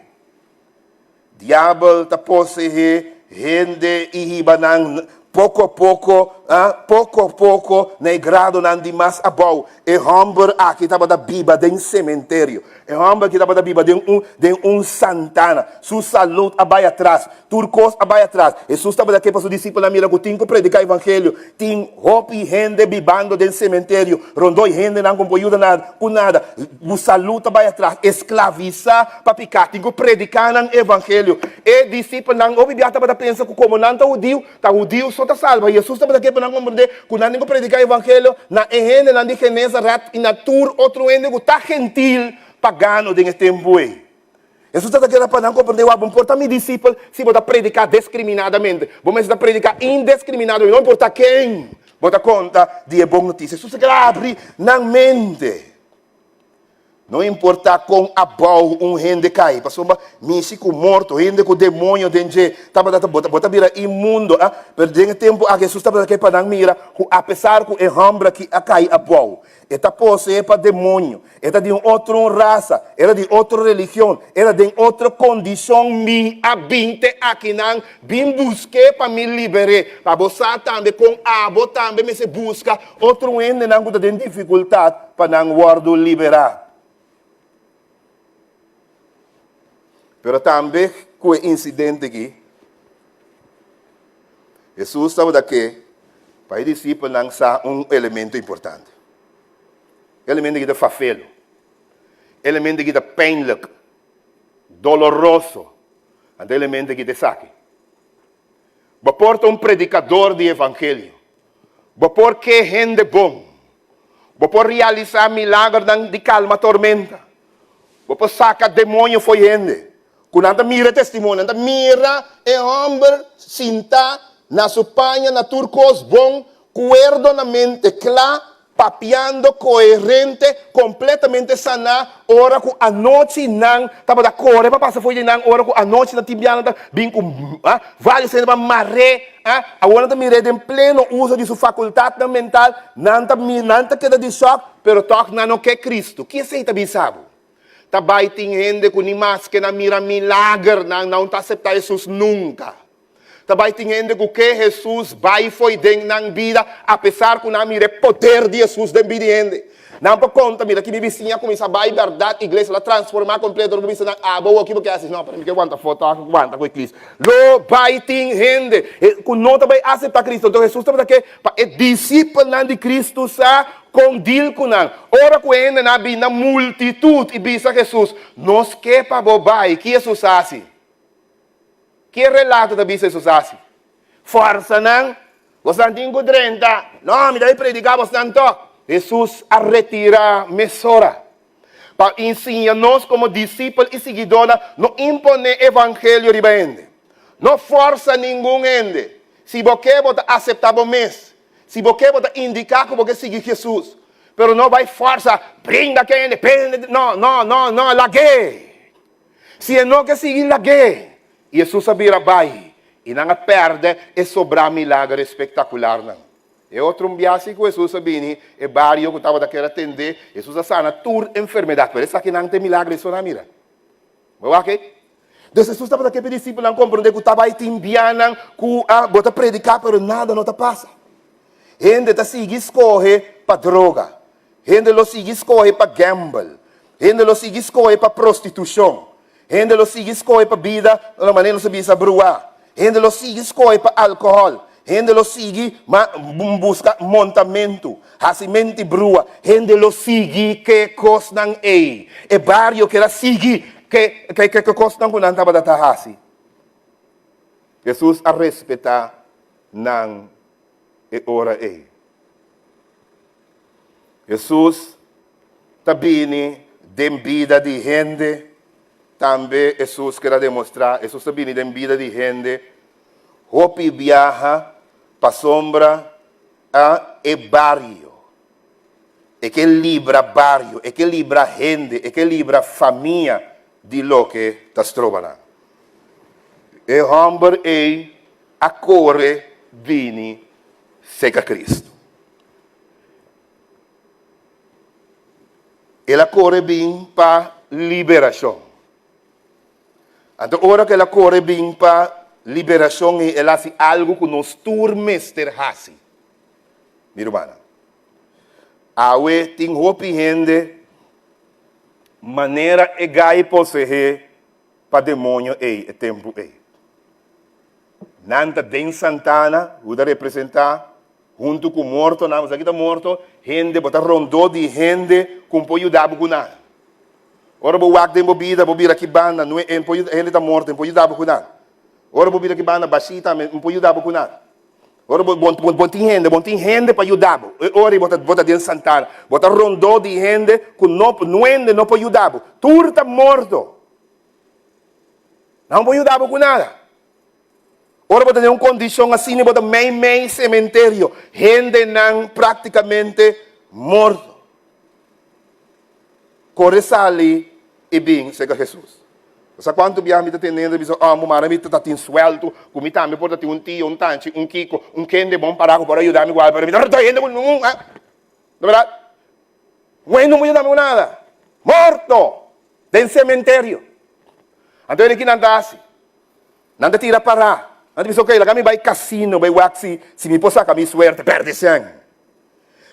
Diabel ta poseé hende i hiba nan poko poko, poko poko na e gradonan di mas abou. E hòmber aki tabata biba den sementerio. E hòmber aki tabata biba den un den un santana. Su salud a bai atras. Tur kos a bai atras. Hesus tabata ke pa su disipelnan mira ku tin ku prediká evangelio. Tin hopi hende bibando den sementerio rondó i hendenan ku no por yuda nada ku nada. Bo salud ta bai atras. Esklavisá pa piká. Tin ku prediká nan evangelio. E disipelnan hopi bia tabata pensa ku komo nan ta hudiu, ta hudiu so ta salba. Hesus tabata ke pa nan komprendé ku nan tin ku prediká evangelio na e hendenan di Genesaret i na tur otro hende ku ta gentil pagano den e tempu ei. Hesus tabata kere pa nan komprendé, Wak, bo por ta mi disipel si bo ta prediká deskriminadamente. Bo mester ta prediká indeskriminadamente, no importá ken bo ta konta di e bon notisia. Hesus ta kere abri nan mente. No importá kon abou un hende kai, pasobra mishi ku morto, hende ku demoño den dje, tabata ta bo ta bira inmundo. A Pero den e tempu aki Hesus tabata ke pa nan mira ku apesar ku e hòmber aki a kai abou, E ta poseé pa demonio, e ta di un otro rasa, e ta di otro religion, e ta den otro kondishon. Mi a bin te akinan bin busk'é pa mi liber'é. Pa bo sa tambe kon abo tambe mester buska otro hendenan ku ta den difikultat pa nan wòrdu liberá. Pero tambe ku e insidente aki, Hesus tabata ke pa e disipelnan sa un elemento importante. E elemento aki ta fafelo. E elemento aki ta pijnlijk, doloroso. Anto e elemento aki ta esaki. Bo por ta un predikador di evangelio. Bo por ke hende bon. Bo por realisá milagernan di kalma tormenta. Bo por saka demoño fo'i hende. Ku nan ta mira e testimonio, nan ta mira e hòmber sintá na su paña na tur kos bon, kuerdo na mente kla, papiando koherente, kompletamente saná, ora ku anochi nan tabata kore pa pasa fo'i di nan, ora ku anochi nan tin biaha nan ta bin ku vários hende pa mar'é, awor nan ta mir'é den pleno uso di su fakultatnan mental, nan ta nan ta keda di shòk, pero tòg nan no ke Kristu. Ki esei ta bisa bo? Ta bai tin hende ku ni maske nan mira milagernan, nan no ta aseptá Hesus nunka. Ta bai tin hende ku ke Hesus bai fo'i den nan bida apesar ku nan a mira e poder di Hesus den bida di hende. Nan por konta, mira ki mi bisiña a kuminsá bai bèrdat, iglesia la transformá kompleto, ora bo bisa nan, abo awor ki bo ke hasi? No, pero mi ke wanta foto aki ku wanta ku e Kristu. Lo bai tin hende ku no ta bai aseptá Kristu. Anto Hesus tabata ke pa e disipelnan di Kristu sa Kon dil ku nan? Ora ku e hendenan a bin na multitut i bisa Hesus, Nos ke pa bo bai, ki Hesus hasi? Ki e relato ta bisa Hesus hasi? Forsa nan, bosnan tin ku drenta. No, mi ta bai prediká bosnan tòg. Hesus a retirá mesora pa insiña nos komo disipel i siguidónan no imponé evangelio riba hende. No forsa ningun hende. Si bo ke, bo ta aseptá bo mes. Si bo ke bo ta indiká ku bo ke sigui Hesus, pero no bai fòrsa, bringa kende, pende, no, no, no, no, lag'é! Si e no ke sigui, lag'é! I Hesus a bira bai, i nan a pèrdè e sobrá milager espektakularnan. E otro un biaha si ku Hesus a bini e bario ku tabata kere atendé, Hesus a sana tur enfermedat, pero esakinan ta e milager ei so nan a mira. Bo wak ei? Dus Hesus tabata ke pa e disipelnan komprondé ku ta bai tin bianan ku a bo ta prediká pero nada no ta pasa. Hende ta sigui skohe pa droga. Hende lo sigui skohe pa gamble. Hende lo sigui skohe pa prostitushon. Hende lo sigui skohe pa bida na manera nos ta bisa bruá. Hende lo sigui skohe pa alkohòl. Hende lo sigui ma buska montamentu, hasimenti brua. Hende lo sigui ke kosnan ei. E bario keda sigui ke ke ke kosnan ku nan tabata ta hasi. Hesus a respetá nan e ora ei. Hesus ta bini den bida di hende. Tambe Hesus keda demostrá, Hesus ta bini den bida di hende hopi biaha pasobra a e bario. E ke libra bario, e ke libra hende, e ke libra famia di loke ta stroba nan. E hòmber ei a kore bini serka Kristu. El a kore bin pa liberashon. Anto ora ku el a kore bin pa liberashon ei el hasi algu ku nos tur mester hasi. Mi rumannan, awe tin hopi hende manera e gai poseé pa demoño ei e tempu ei. Nan ta den santana, ku ta representá huntu ku mortonan, bo sa ki ta morto? Hende, bo ta rondó di hende ku por yuda bo ku nan. Ora bo wak den bo bida, bo bira ki banda, no e por yuda, hende ta morto, e por yuda bo ku nan. Ora bo bira ki banda bashí tambe, e por yuda bo ku nan. Ora bo, bo, bo, bo tin hende, bo tin hende pa yuda bo. E ora bo ta, bo ta den santana, bo ta rondó di hende ku no, no hende no por yuda bo. Tur ta morto. Nan no por yuda bo ku nada. Ora bo ta den un kondishon asina, bo ta mei mei sementerio, hendenan praktikamente morto. Kore sali i bin serka Hesus. Bo sa kuantu biaha mi ta tende hende bisa, Oh, bo mara mi ta tin sueltu, ku mi tambe por ta tin un tio, un tanchi, un kiko, un kende bon pará ku por a yuda mi ku algu, pero mi ta rota hende ku ningun, ah. Ta bèrdat? Un hende no por yuda mi ku nada. Morto! Den sementerio. Anto hende ki nan ta hasi? Nan ta tira pará. Nan ta bisa, Ok, laga mi bai kasino, bai wak si si mi por saka mi suerte, pèrdè sèn.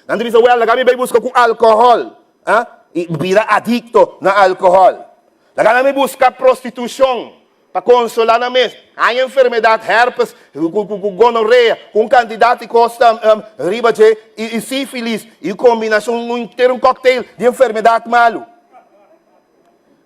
Nan ta bisa, Wèl, laga mi bai buska ku alkohòl, ah, i bira adikto na alkohòl. Laga mi buska prostitushon pa konsolá nan mes. Haña enfermedat, hèrpes, ku ku gonorea, ku un kantidat di kos ta riba dje, i i sífilis, i kombinashon, un henter un kòktel di enfermedat malu.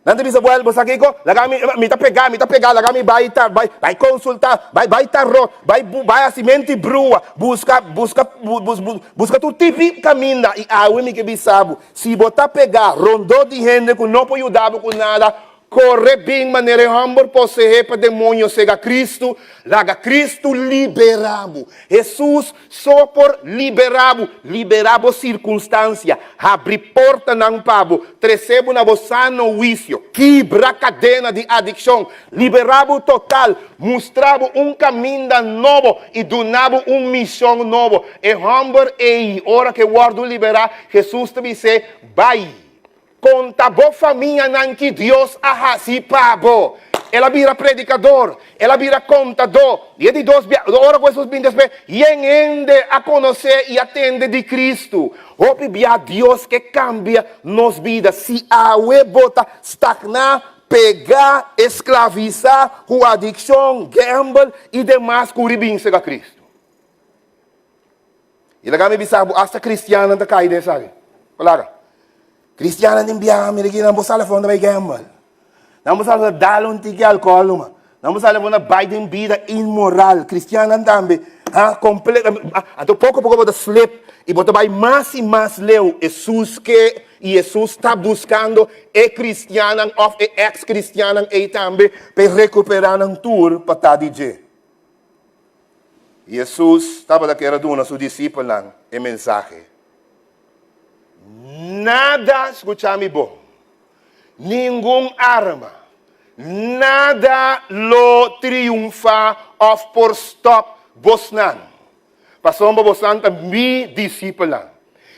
Nan ta bisa, Buel, bo sa kiko? Laga mi, mi ta pegá, mi ta pegá, laga mi bai ta, bai, bai konsultá, bai, bai tarot, bai, bai hasi menti brua, buska, buska, bu, bu, bu, buska tur tipi kaminda. I awe mi ke bisa bo, si bo ta pegá rondó di hende ku no por yuda bo ku nada, kore bin manera e hòmber poseé pa demonio sega Kristu, laga Kristu liberá bo. Hesus so por liberá bo, liberá bo sirkunstansia, habri portanan pa bo, trese bo na bo sano huisio, kibra kadena di adikshon, liberá bo total, mustra bo un kaminda nobo i duna bo un mishon nobo. E hòmber ei, ora ku e wòrdu liberá, Hesus ta bis'é, Bai, Konta bo famianan ki Dios a hasi pa bo. El a bira predikador, el a bira kontadó. I e di dos bia, ora ku Hesus bin despues, yen hende a konosé i a tende di Kristu. Hopi bia Dios ke kambia nos bida. Si awe bo ta stagná, pegá, esklavisá ku adikshon, gamble i demas ku ribin sega Kristu. I laga mi bisa bo, asta kristiannan ta kai den esaki. Palabra. Kristiannan tin biaha, mira aki, nan por sali afó, nan ta bai gamble. Nan por sali afó, dal un tiki alkohol numa. Nan por sali afó, nan bai den bida inmoral. Kristiannan tambe, ha, komple-, anto poko poko bo ta slip i bo ta bai mas i mas leu. Hesus ke, i Hesus ta buskando e kristiannan òf e eks-kristiannan ei tambe pa e rekuperá nan tur pa ta di dje. Hesus tabata kier a duna su disipelnan e mensahe, Nada, skucha mi bon, ningun arma, nada lo triunfá òf por stòp bosnan, pasobra bosnan ta mi disipelnan.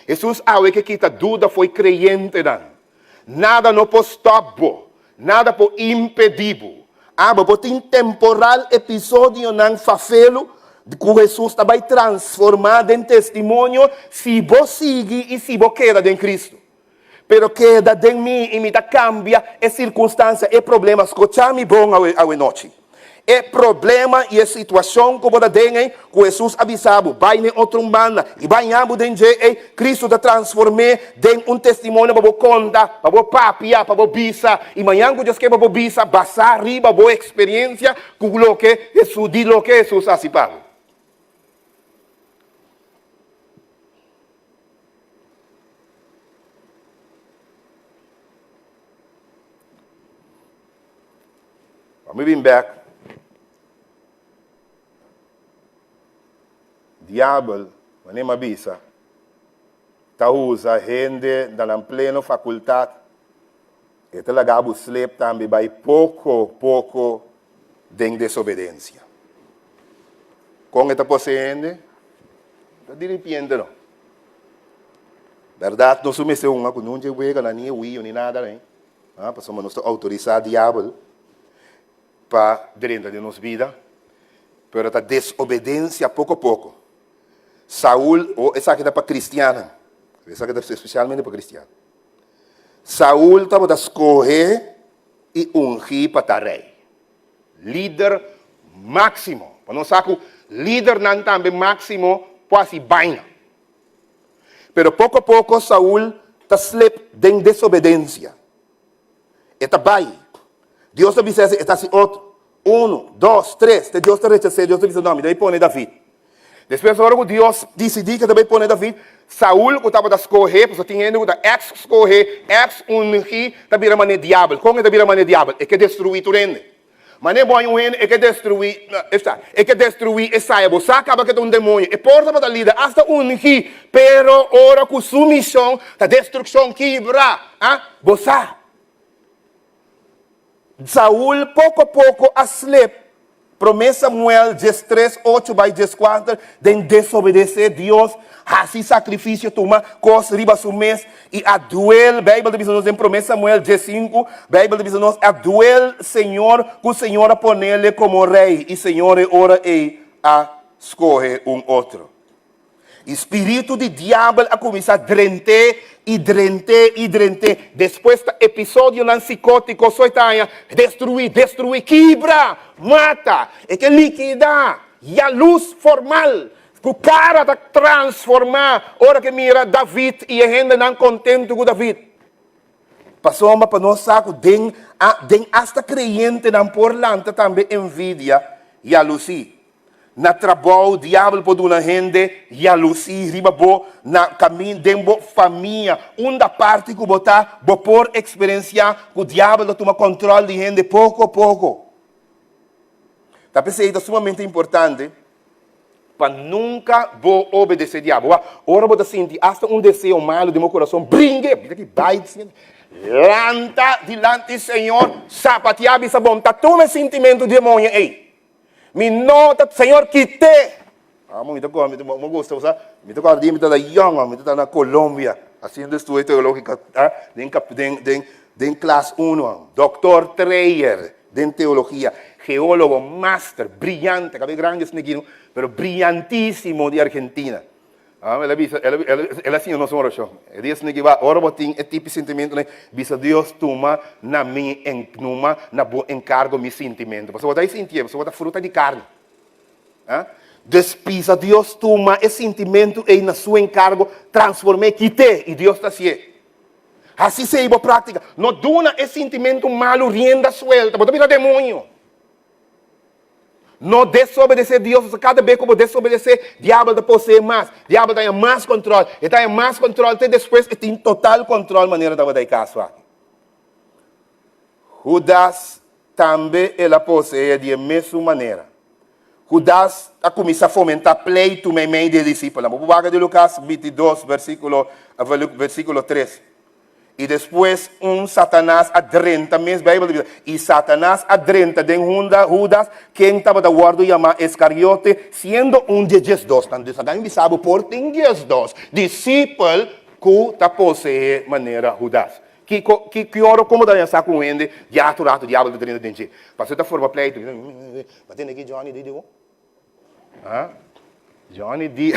Hesus awe ke kita duda fo'i kreyentenan. Nada no por stòp bo, nada por impedí bo. Abo por tin temporal episodionan fafelu ku Hesus ta bai transformá den testimonio si bo sigui i si bo keda den Kristu. Pero keda den mi i mi ta kambia e sirkunstansia, e problema. Skucha mi bon awe awe nochi. E problema i e situashon ku bo ta den ei, ku Hesus a bisa bo, bai n'e otro un banda i baña bo den dje ei, Kristu ta transform'é den un testimonio pa bo konta, pa bo papia, pa bo bisa. I mañan ku Dios ke pa bo bisa, basá riba bo eksperiensia ku loke Hesus, di loke Hesus a hasi pa bo. Pa mi bin bek, diabel, manera mi a bisa, Ta usa hende na nan pleno fakultat. E ta laga bo slep tambe bai poko poko den desobedensia. Kon e ta posee hende? Ta diripiente no. Bèrdat nos no mester hunga ku nun dje weganan ni e wio ni nada nei, pasobra nos ta outorisá diabel pa drenta den nos bida, pero ta desobedensia poko poko. Saul, o esaki ta pa kristiannan, esaki ta spesialmente pa kristian. Saul tabata skohe i ungí pa ta rei, lider máksimo. Pa nos sa ku lidernan tambe máksimo por hasi baina. Pero poko poko Saul ta slip den desobedensia. E ta bai. Dios ta bisa esei, e ta hasi otro. Unu, dos, tres, te Dios ta rechas'é. Dios ta bisa, No, mi ta bai pone David. Despues ora ku Dios disidí ku e ta bai pone David, Saul ku tabata skohé, pasobra tin hende ku ta èks skohé, èks ungí, ta bira manera diabel. Kon e ta bira manera diabel? E ke destruí tur hende. Manera bo haña un hende, e ke destruí, esta, e ke destruí esaya. Bo sa kaba ku e ta un demoño. E por tabata lider, asta ungí, pero ora ku su mishon ta destrukshon, kibra, ah, bo sa. Saul poko poko a slep Promé Samuel diestres, ocho bai dieskuater, den desobedesé Dios, hasi sakrifisio, tuma kos riba su mes i a duel, Beibel ta bisa nos den Promé Samuel diesinku, Beibel ta bisa nos, a duel Señor ku Señor a ponele komo rei i Señor e ora ei a skohe un otro. I spiritu di diabel a kuminsá drent'é i drent'é i drent'é. Despues ta episodionan sikótiko so e ta haña, destruí, destruí, kibra, mata. E ke likidá yalus formal ku kara ta transformá ora ke mira David i e hendenan kontentu ku David. Pasobra pa nos sa ku den den asta kreyentenan por lanta tambe envidia, yalusí. Na trabou, diabel por duna hende yalusí riba bo, na kamin, den bo famia, unda parti ku bo ta, bo por eksperensiá ku diabel ta tuma kòntròl di hende poko poko. Ta p'esei ta sumamente importante pa nunka bo obedesé diabel. Wak, ora bo ta sinti asta un deseo malu den bo kurason, bring'é! Mira ki bai lanta dilanti Señor, sapatiá bisa bon ta tuma e sintimentu demoño ei. Mi no ta, Señor kit'é. Amo mi ta kòrda, mi gusta bo sa, mi ta kòrda dia mi tabata yòn, mi tabata na Colombia hasiendo estudio teológiko den den den klas uno, Doctor Treyer den teologia, geólogo, master, briyante, kabes grandi esaki no, pero briyantísimo di Argentina. El a bisa, el a siña nos un orashon. E dia esaki ba, ora bo tin e tipo sentimentunan, bisa Dios tuma na mi, tuma na bo enkargo mi sintimentu. Pasobra bo ta sintié, pasobra bo ta fruta di karni. Dus bisa Dios tuma e sintimentu ei na su enkargo, transform'é, kit'é, i Dios ta hasié. Hasi esei bo práktika. No duna e sintimentu malu rienda suelta, bo ta bira demoño. No desobedesé Dios, pasobra kada bes ku bo desobedesé, diabel ta poseé mas. Diabel ta haña mas kòntròl, e ta haña mas kòntròl te despues e tin total kòntròl manera tabata e kaso aki. Hudas tambe el a poseé di e mesun manera. Hudas a kuminsá fomentá pleitu meimei di e disipelnan. Bo por wak di Lukas bintidos versíkulo versíkulo tres. I despues un Satanas a drenta mes, Bijbel ta bisa, i Satanas a drenta den hunda Hudas, ken tabata wòrdu yamá Iskariote, siendo un di e diesdosnan. Dus agan bisa bo por tin diesdos disipel ku ta poseé manera Hudas. Kiko, ki, ki ora komo ta haña sa ku un hende di atu ratu diabel ta drenta den dje? Pasobra e ta forma pleitu. Bo a tende ki Johnny di di bo? Ah, Johnny di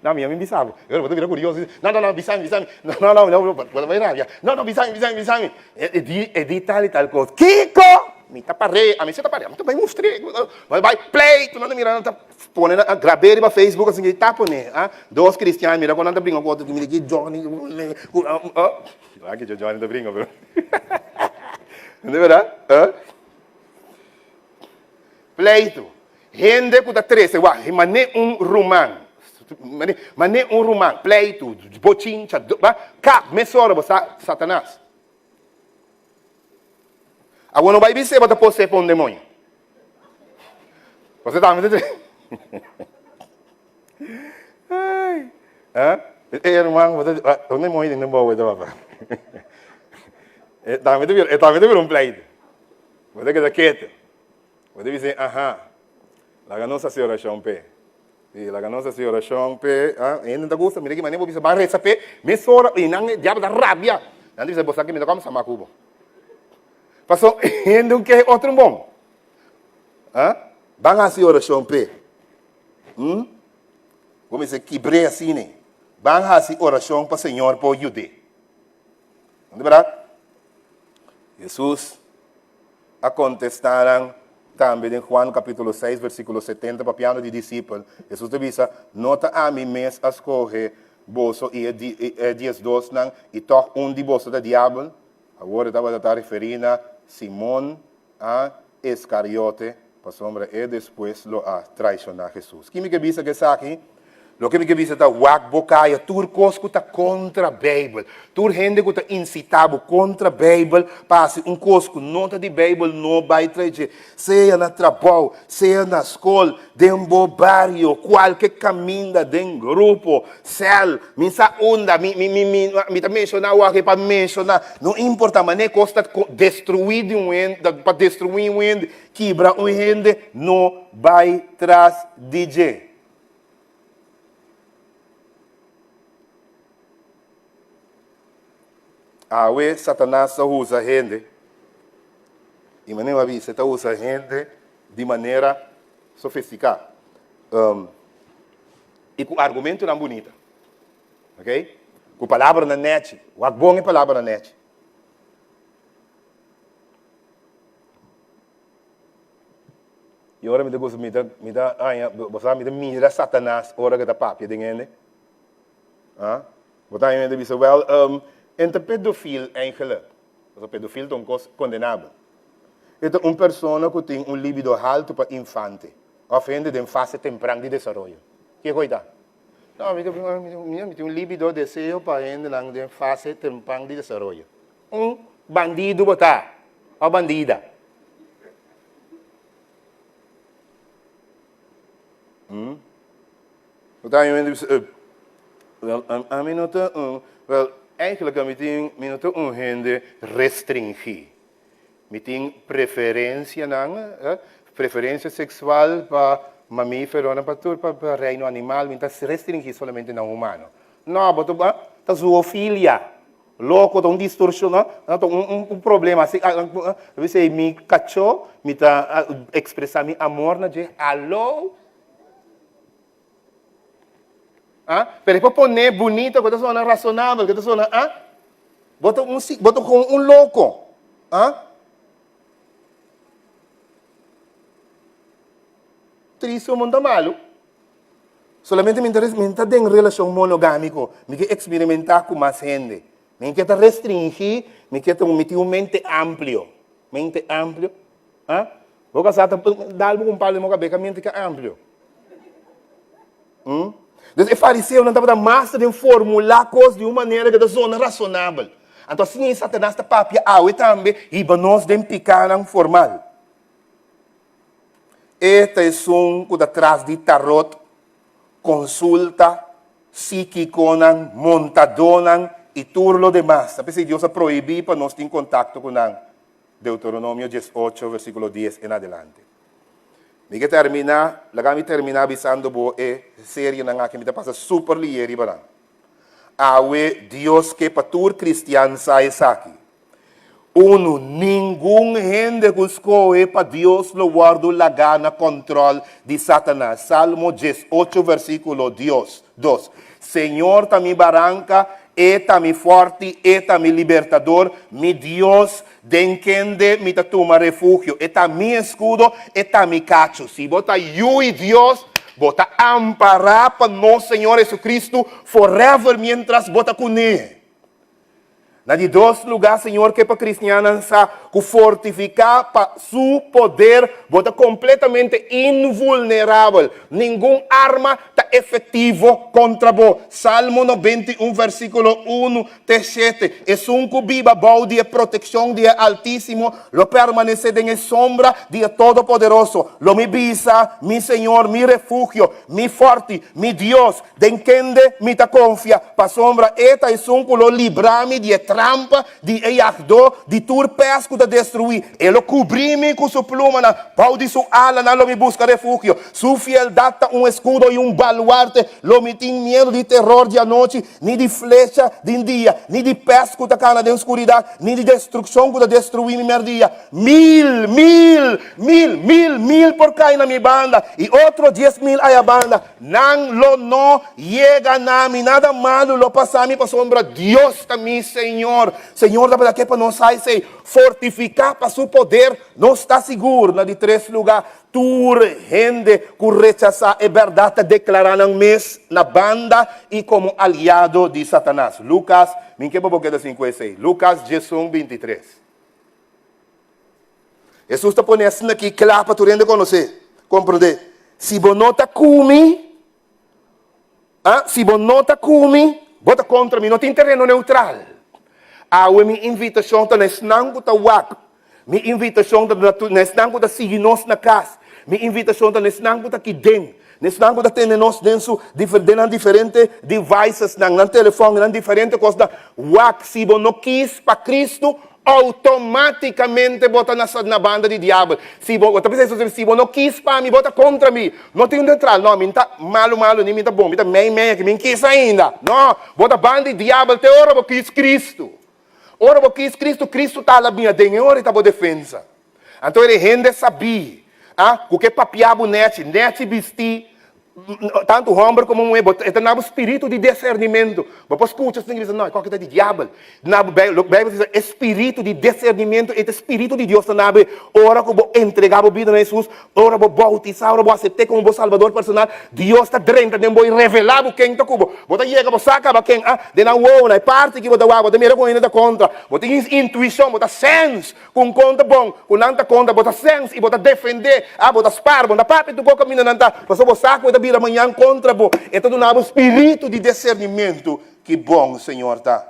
No, mi a mi bisa bo. E ora bo ta bira curioso. No, no, no, bisa mi, bisa mi. No, no, no, no, bo ta bai rabia. No, no, bisa mi, bisa mi, bisa mi. E di, e di tal i tal cos. Kiko? Mi ta par'é, ami si ta par'é. Mi ta bai mustr'é. Bai bai pleito, nan ta mira, nan ta pone nan a grab'é riba Facebook asin ta pone, ah, dos cristian mira con nan ta bringa cu otro. Mira ki Johnny, oh, aki Johnny ta bringa pero. Di berdad? Ah. Pleitu. Hende ku ta trese wak mané un ruman, mané un ruman, pleitu, bochincha, kap mesora bo sa Satanas. Awor no bai bis'é bo ta posee pa un demoño. Bo sa tambe ta trese. Eh? E herman, bo ta, unda e mooi den bouw ta papa? E tambe ta bira, e tambe ta bira un pleito. Bo ta keda ketu. Bo ta bisa, aha, laga nos hasi orashon p'e. Si, laga nos hasi orashon p'e. Ah, e hende no ta gusta, mira ki manera bo bisa ban resa p'e, mesora, i nan e diabel ta rabia. Nan ta bisa, bo sa ki mi ta kòmsa mas ku bo. Paso hende un ke otro un bon. Ah, ban hasi orashon p'e. Hm? Bo mester kibr'é asina. Ban hasi orashon pa Señor por yud'é. No ta bèrdat? Hesus a kontestá nan tambe den Juan kapítulo seis versíkulo setenta papiando di disipel. Hesus ta bisa, No ta ami mes a skohe boso i e diesdosnan, i tòg un di boso ta diabel? Awor e tabata ta referí na Simon a Iskariote, pasobra e despues lo a traishoná Hesus. Ki mi ke bisa ku esaki? Loke mi ke bisa ta wak bo kaya tur kos ku ta kontra Beibel. Tur hende ku ta insitá bo kontra Beibel pa hasi un kos ku no ta di Beibel no bai trae dje. Sea na trabou, sea na skol, den bo bario, kualke kaminda, den grupo, sèl, mi sa unda, mi mi mi mi mi ta menshoná awor pa menshoná, no importá manera kos ta destruí di un hende, pa destruí un hende, kibra un hende, no bai tras di dje. Awe Satanas ta usa hende, i manera mi a bisa, e ta usa hende di manera sofistiká i ku argumentonan bunita, ok, ku palabranan nèchi, wak bon e palabranan nèchi. I ora mi ta gusta, mi ta, mi ta haña, bo sa, mi ta mira Satanas ora ku e ta papia den hende. Ah, bo ta haña hende bisa, wèl, en ta pedofil eigenlijk. Pasobra pedofil ta un kos kondenabel. E ta un persona ku tin un libido haltu pa infante òf hende den fase tempran di desaroyo. Kiko ei ta? No, mi ta, mi tin un libido, deseo pa hendenan den fase tempran di desaroyo. Un bandidu bo ta, òf bandida? Bo ta haña bisa, Wel, ami no ta un, wel, eigenlijk ami tin, mi no ta un hende restringí. Mi tin preferencianan, preferencia sexual pa mamíferonan, pa tur, pa reino animal, mi no ta restringí solamente na humano. No, bo ta, ta zoofilia. Loko ta un distorshon, no? Ta un un problema asi. Ta bisa ei mi kachó, mi ta ekspresá mi amor na dje. Alo? Ah, pero e por pon'é bunito ku ta sona rasonabel, ku ta sona, ah? Bo ta un bo ta kon un loko, ah? Tristu mon ta malu. Solamente mi ta mi ta den relashon monogámiko, mi ke eksperimentá ku mas hende. Mi ke ta restringí, mi ke ta mi tin un mente amplio. Mente amplio, ah? Bo kasá ta dal bo ku un palo den bo kabes ka mente ka amplio. Hm? Dus e fariseonan tabata master den formulá kos di un manera ku ta zona rasonabel. Anto asina ei Satanas ta papia awe tambe hiba nos den pikánan formal. E ta esun ku ta tras di tarot, konsulta, síkikonan, montadónan i tur lo demas. Ta p'esei Dios a prohibí pa nos tin kontakto ku nan. Deuteronomio diesocho, versíkulo dies en adelante. Mi ke terminá, laga mi terminá bisando bo e serienan aki, mi ta pasa super lié riba nan. Awe Dios ke pa tur kristian sa esaki. Unu, ningun hende ku skohe pa Dios lo wòrdu lagá na kòntròl di Satanas. Salmo diesocho versíkulo dios, dos. Señor ta mi baranka, E ta mi fòrti, E ta mi libertador, mi Dios, den kende mi ta tuma refugio. E ta mi eskudo, E ta mi kachu. Si bo ta yu i Dios, bo ta ampará pa nos Señor Jesucristo forever miéntras bo ta kuné. Na di dos lugá, Señor ke pa kristiannan sa ku fortifiká pa Su poder bo ta kompletamente invulnerabel. Ningun arma ta. efektivo kontra bo. Salmo 91 versíkulo 1 te 7, Esun ku biba bou di e protekshon di e Altísimo lo permanesé den e sombra di e Todopoderoso. Lo mi bisa mi Señor, mi refugio, mi fòrti, mi Dios, den kende mi ta konfia, pasobra e ta esun ku lo libra mi di e trampa di e yagdó, di tur pès ku ta destruí. E lo kubrí mi ku su plumanan, bou di su alanan lo mi buska refugio. Su fieldat ta un eskudo i un baluarte. Lo mi tin miedu di teror di anochi, ni di flecha den dia, ni di pès ku ta kana den skuridat, ni di destrukshon ku ta destruí mi mèrdia. Mil, mil, mil, mil, mil por kai na mi banda, i otro 10,000 aya banda. Nan lo no yega na mi, nada malu lo pasa mi, pasobra Dios ta mi Señor. Señor tabata ke pa nos haci esei, fortifiká pa su poder, nos ta sigur. Na di tres lugá, tur hende ku rechasá e bèrdat ta deklará nan mes na banda i komo aliado di Satanas. Lukas, mi ke pa bo keda sin ku esei. Lukas 11, 23. Hesus ta pone asina aki kla pa tur hende konosé, komprondé. Si bo no ta ku mi, ah, si bo no ta ku mi, bo ta kontra mi. No tin tereno neutral. Awe mi invitashon ta na esnan ku ta wak. Mi invitashon ta na esnan ku ta sigui nos na kas. Mi invitashon ta na esnan ku ta aki den. Na esnan ku ta tene nos den su den nan diferente devicesnan, nan telefòn, nan diferente kosnan. Wak, si bo no kis pa Kristu, Outomátikamente bo ta na banda di diabel. Si bo, bo ta pensa esun, si bo no kis pa mi, bo ta kontra mi. No tin un neutral. No, mi no ta malu malu ni mi ta bon. Mi ta mei mei aki, mi no kis ainda. No, bo ta banda di diabel te ora bo kis Kristu. Ora bo kis Kristu, Kristu ta ala bin aden, e ora e ta bo defensa. Anto e hende sabí, ah, ku ke papia bo nèchi, nèchi bistí, Tantu hòmber komo muhé, bo ta na bo spiritu di disernimentu. Bo por skucha esnan ki bisa, No, e kòke ta di diabel. Na bo Beibel, loke Beibel ta bisa, e spiritu di disernimentu ei ta e spiritu di Dios ta na bo. Ora ku bo entregá bo bida na Hesus, ora bo boutisá, ora bo asept'é komo bo Salbador personal, Dios ta drenta den bo i revelá bo ken ta ku bo. Bo ta yega, bo sa kaba ken, ah, den nan wowo, na e parti ki bo ta wak, bo ta mira ku hende ta kontra. Bo tin intuishon, bo ta sèns. Ku un konta bon, ku nan ta konta, bo ta sèns i bo ta defendé, a bo ta spar, bo no ta papia tur kos kaminda nan ta, pasobra bo sa ku e ta bira mañan kontra bo. E ta duna bo spiritu di disernimentu. Ki bon Señor ta!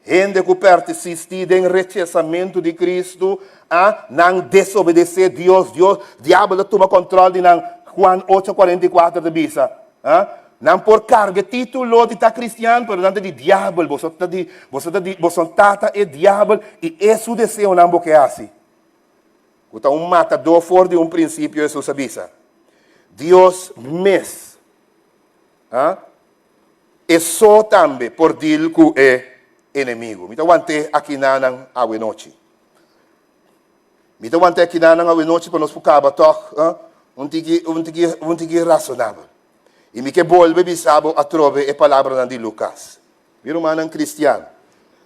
Hende ku pèrtisistí den rechesamentu di Kristu, a nan desobedesé Dios, Dios, diabel ta tuma kòntròl di nan, Juan ocho, 44 ta bisa. A Nan por karga e título di ta kristian, pero nan ta di diabel. Boso ta di, boso ta di, boso tata e diabel i e su deseonan bo ke hasi. Ku ta un matadó for di un prinsipio, Hesus a bisa. Dios mes, a e so tambe por dil ku e enemigu. Mi ta want'é akinanan awe nochi. Mi ta wanta e kinanan awenochi pa nos por kaba tòg un tiki, un tiki, un tiki rasonabel. I mi ke bolbe bisa bo atrobe e palabranan di Lukas. Mi rumannan kristian,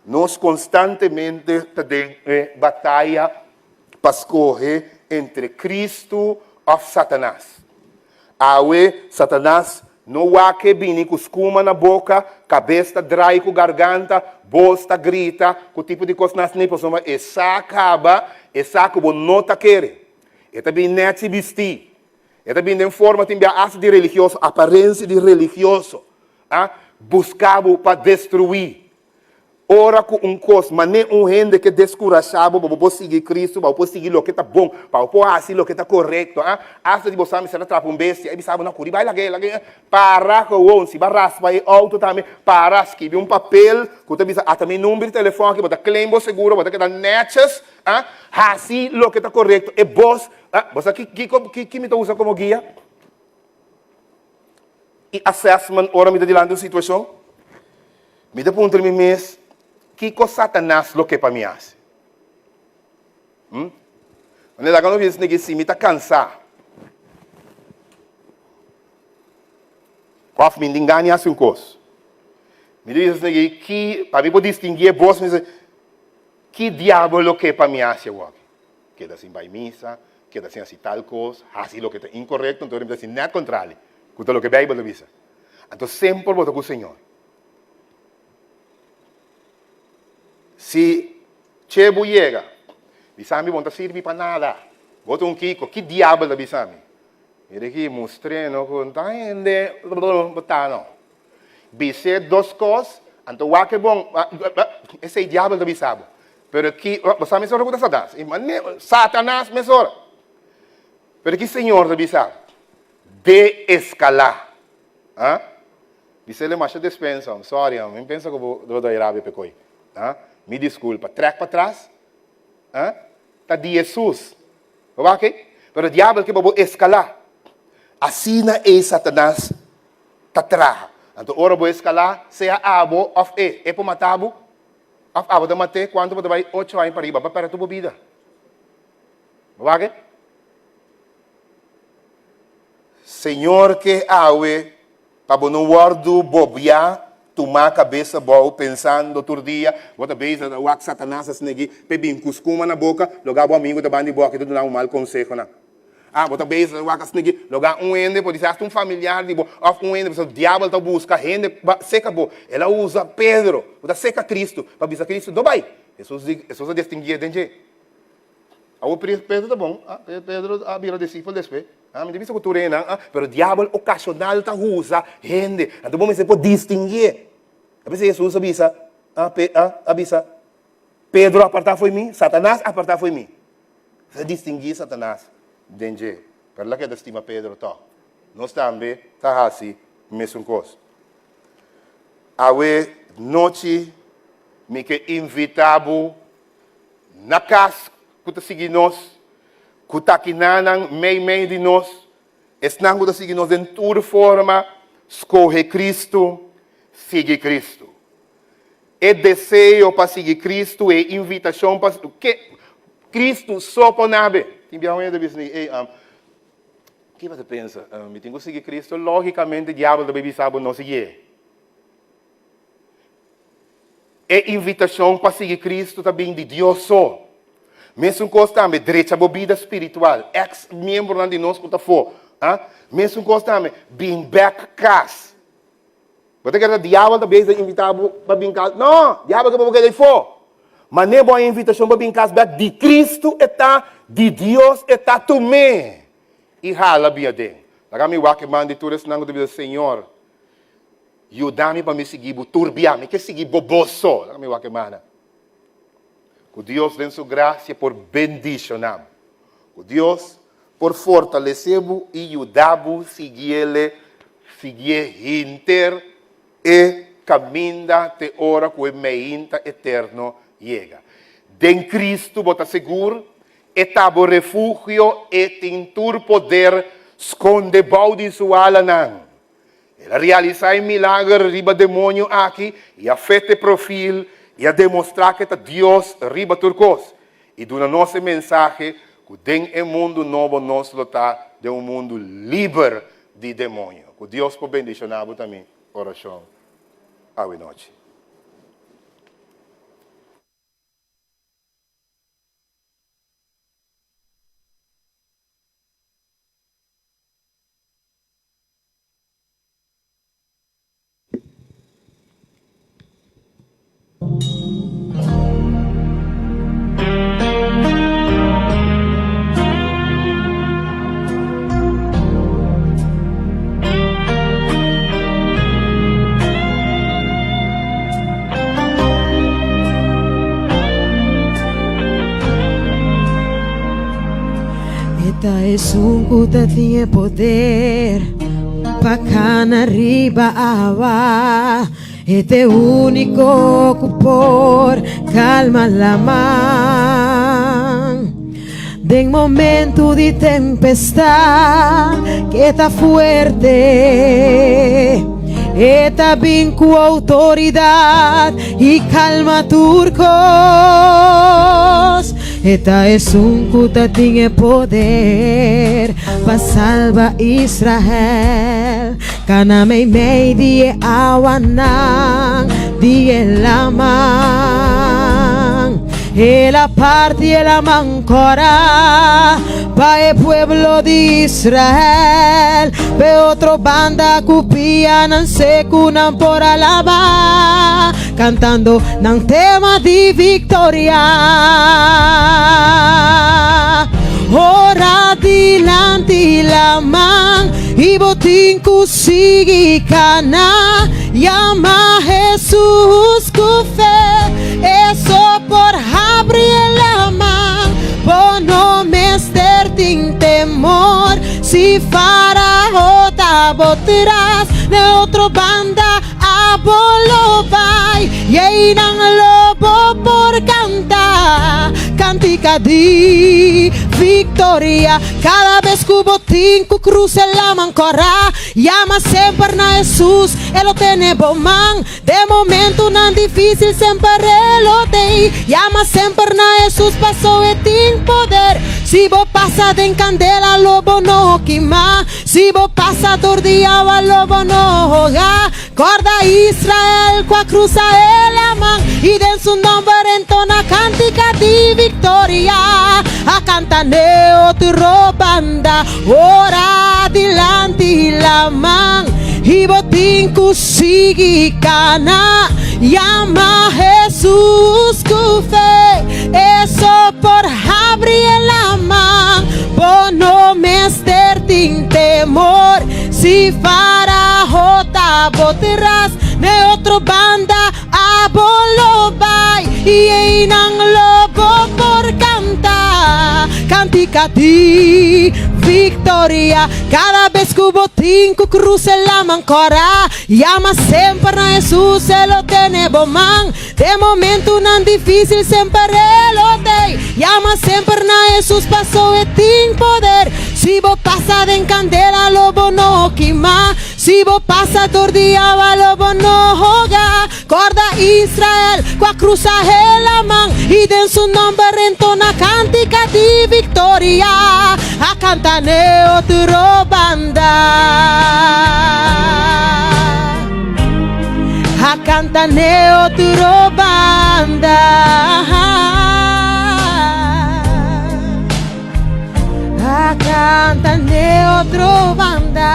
nos konstantemente ta den e bataya pa skohe entre Kristu òf Satanas. Awe, Satanas no wak e bini ku skuma na boka, kabes ta drai ku garganta, bos ta grita, ku tipo di kosnan asina, pasobra e sa kaba, e sa ku bo no ta kere. E ta bini nèchi bistí. E ta bini den forma tin bia asta di religioso, aparensia di religioso, a buska bo pa destruí. Ora ku un kos man'é un hende ke deskurashá bo pa bo por sigui Kristu, pa bo por sigui loke ta bon, pa bo por hasi loke ta korekto, a Asta di bo sa mester a trapa un bestia, e bisa bo, No, kuri bai lag'é, lag'é, para gewoon, si bo a raspa e outo tambe, para, skibi un papel ku ta bisa, ata mi number di telefòn aki, bo ta claim bo seguro, bo ta keda nètjes, a Hasi loke ta korekto. E bos, a Bo sa kiko, ki mi ta usa komo guia? I assessment ora mi ta dilanti un situashon? Mi ta puntra mi mes, Kiko Satanas lo ke pa mi hasi? Hm? Wanneer laga nos bisa esaki, si mi ta kansá òf mi tin gana di hasi un kos, mi ta bisa esaki, ki, pa mi por distinguí e bos, mi ta bisa, ki diabel lo ke pa mi hasi awor? Keda sin bai misa, keda sin hasi tal kos, hasi loke ta inkorekto, anto mi ta hasi nèt kontrali ku ta loke Beibel ta bisa. Anto semper bo ta ku Señor. Si che bo yega, bisa mi bo no ta sirbi pa nada, bo ta un kiko, ki diabel ta bisa mi? Mira aki, mustr'é no ku no ta hende bo ta no. Bis'é dos kos, anto wak e bon, esei diabel ta bisa bo. Pero ki, bo sa mesora ku ta Satanas. Satanas mesora. Pero ki Señor ta bisa bo? De-eskalá. Ha? Bis'el e masha despensa, I'm sorry, mi pensa ku bo ta bai rabia p'e koi. Ha? Mi diskulpa. Trèk patras. Ha? Ta di Hesus. Bo wak ei? Pero diabel ke pa bo eskalá. Asina ei Satanas ta traha. Anto ora bo eskalá, sea abo òf e, e por mata bo, òf abo ta mat'é, kuantu bo ta bai ocho aña pariba, bo a pèrdè tur bo bida. Bo wak ei? Señor ke awe pa bo no wòrdu bobiá, tumá kabes abou, pensando tur dia, bo ta bezig ta wak Satanas asina aki, p'e bin ku skuma na boka, logá bo amigu ta banda di bo aki ta duna bo mal konsehonan. Ah, bo ta bezig ta wak asina aki, logá un hende, por disi asta un familiar di bo, òf un hende, pasobra diabel ta buska hende pa seka bo. El a usa Pedro, ku ta seka Kristu, pa bisa Kristu, No bai! Hesus di, Hesus a distinguié den dje. Awor Pedro ta bon, ah, Pedro a bira disipel despues. Ah, mi ta bisa ku tur hendenan, ah, pero diabel okasional ta usa hende. Anto bo mester por distinguié. A p'esei Hesus a bisa, ah, Pe, ah, a bisa, Pedro apartá fo'i mi, Satanas apartá fo'i mi. Ta distinguí Satanas den dje. Pero el a keda stima Pedro tòg. Nos tambe ta hasi mesun kos. Awe nochi mi ke invitá bo na kas ku ta sigui nos, ku ta kinanan meimei di nos, esnan ku ta sigui nos den tur forma, skohe Kristu, sigui Kristu. E deseo pa sigui Kristu, e invitashon pa ke Kristu so por nabe. Tin biaha un hende ta bisa mi, ey, ke bo ta pensa? Mi tin ku sigui Kristu? Lógikamente diabel ta bai bisa bo no siguié. E invitashon pa sigui Kristu ta bin di Dios so. Mesun kos tambe, drecha bo bida spiritual. Eks miembronan di nos ku ta afó, ah, mesun kos tambe, bin bèk kas. Bo ta kere ta diabel ta bezig ta invitá bo pa bin kas? No! Diabel ke pa bo keda afó. Manera bo haña invitashon pa bin kas bèk, di Kristu e ta, di Dios e ta, tum'é i hala bin aden. Laga mi wak e man di tur esnan ku ta bisa, Señor, Yuda mi pa mi sigui bo tur bia. Mi ke sigui bo bo so. Laga mi wak e mana. Ku Dios den su grasia por bendishoná bo. Ku Dios por fortalesé bo i yuda bo siguiele, siguié hinter e kaminda te ora ku e meinta eterno yega. Den Kristu bo ta sigur, E ta bo refugio, E tin tur poder skonde bou di su alanan. El a realisá e milager riba demonio aki i a fete profil i a demostrá ku e ta Dios riba tur kos i duna nos e mensahe ku den e mundu nobo nos lo ta den un mundu liber di demonio. Ku Dios por bendishoná bo ta mi orashon awe nochi. E ta esun ku ta tin e poder pa kana riba awa. E ta e úniko ku por kalma laman. Den momentu di tempestad ke ta fuerte, e ta bin ku outoridat i kalma tur kos. E ta esun ku ta tin e poder pa salba Israel. Kana meimei di e awanan di e laman. El a parti e laman kòrá pa e pueblo di Israel. P'e otro banda ku pianan seku nan por alabá, kantando nan tema di viktoria. Ora dilanti laman. I bo tin ku sigui kana. Yama Hesus ku fe, e so por habri e laman. Bo no mester tin temor si Farao ta bo tras. N'e otro banda abo lo bai, i einan lo bo por kanta kantika di viktoria. Kada bes ku bo tin ku krusa e laman kòrá, Yama semper na Hesus, e lo tene bo man. Den momentunan difísil semper e lo tei. Yama semper na Hesus paso e tin poder. Si bo pasa den kandela lo bo no kima. Si bo pasa dor di awa lo bo no hoga. Kòrda Israel ku a krusa e laman i den su nòmber entona kantika di viktoria. A kanta n'e otro banda. Ora dilanti laman i bo tin ku sigui kana. Yama Hesus ku fe, e so por habri e laman. Bo no mester tin temor si Faraho ta bo tras. N'e otro banda Abo lo bai i einan lo bo por kanta kantika di viktoria. Kada bes ku bo tin ku krusa e laman kòrá, yama semper na Hesus, e lo tene bo man. Den momentunan difísil semper e lo tei. Yama semper na Hesus paso e tin poder. Si bo pasa den kandela lo bo no kima. Si bo pasa dor di awa lo bo no hoga. Kòrda Israel ku a krusa e laman i den su nòmber entona kantika di viktoria. A kanta n'e otro banda. A kanta n'e otro banda. A canta n'e otro banda.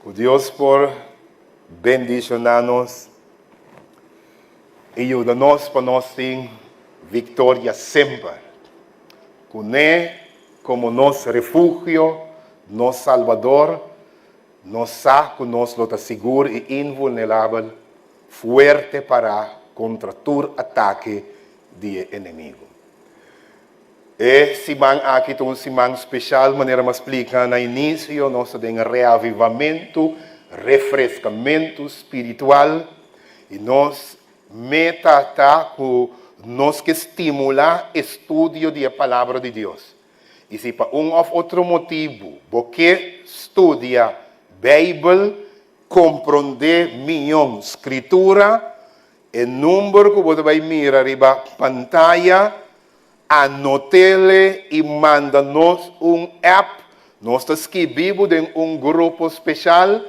Ku Dios por bendishoná nos i yuda nos pa nos tin viktoria semper. Kuné komo nos refugio, nos Salbador, nos sa ku nos lo ta sigur i invulnerabel, fuerte pará kontra tur atake di e enemigu. E siman aki ta un siman speshal, manera mi a splika na inisio, nos ta den reavivamentu, refreskamentu spiritual, i nos meta ta ku nos ke stimulá estudio di e Palabra di Dios. I si pa un òf otro motibu bo ke studia Beibel, komprondé mion Skritura, E number ku bo ta bai mira riba pantaya, anot'ele i manda nos un app. Nos ta skibi bo den un grupo speshal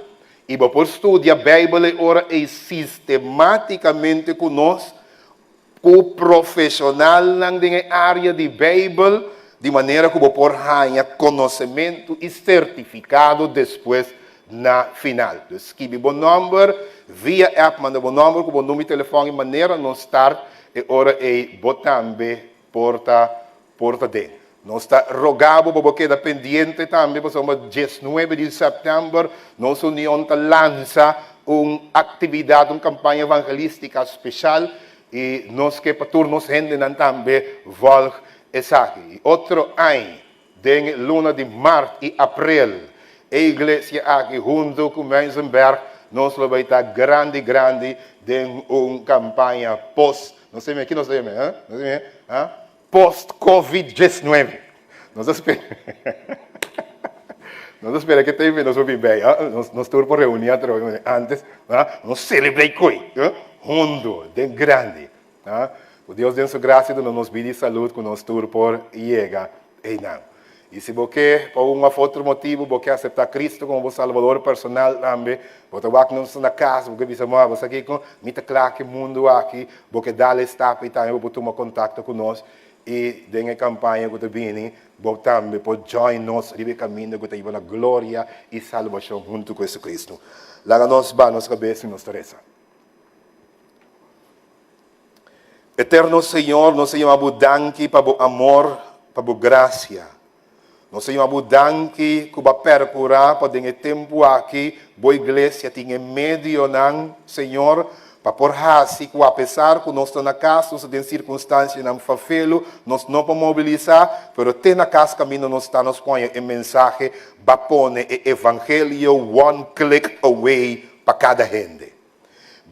i bo por studia Beibel e ora ei sistemátikamente ku nos, ku profeshonalnan den e área di Beibel, di manera ku bo por haña konosementu i sertifikado despues na final. Dus skibi bo nòmber via app, manda bo nòmber ku bo number di telefòn i manera nos start e ora ei bo tambe por ta por ta den. Nos ta roga bo pa bo keda pendiente tambe pasobra diesnuebe di sèptèmber nos union ta lansa un aktividat, un kampaña evangelístika speshal i nos ke pa tur nos hendenan tambe vòlg esaki. I otro aña Den luna di mart i aprel, e iglesia aki huntu ku Muizenberg nos lo bai ta grandi grandi den un kampaña post, no sé ki nos ta yama, ha? No sé, ha? Post covid 19. Nos ta spera, nos ta spera ke tempu nos por bin bei, ha? Nos, nos tur por reuní atrobe antes, ha? Nos selebrá koi, ha? Huntu, den grandi. Ku Dios den su grasia duna nos bida i salud ku nos tur por yega einan. I si bo ke, pa un òf otro motibu, bo ke aseptá Kristu komo bo Salbador personal tambe, bo ta wak nos na kas, bo ke bisa, Moa, bo sa kiko? Mi ta kla ku e mundu aki. Bo ke dal e stap ei tambe, bo por tuma kontakto ku nos. I den e kampaña ku ta bini, bo tambe por join nos riba e kaminda ku ta hiba na gloria i salbashon huntu ku Jesucristo. Laga nos baha nos kabes i nos ta resa. Eterno Señor, nos ta yama Bo danki pa Bo amor, pa Bo grasia. Nos ta yama Bo danki ku Bo a perkurá pa den e tempu aki Bo iglesia tin e medionan, Señor, pa por hasi ku apesar ku nos ta na kas, nos ta den sirkunstansianan fafelu, nos no por mobilisá, pero te na kas kaminda nos ta nos por haña e mensahe, Bo a pone e evangelio one click away pa kada hende.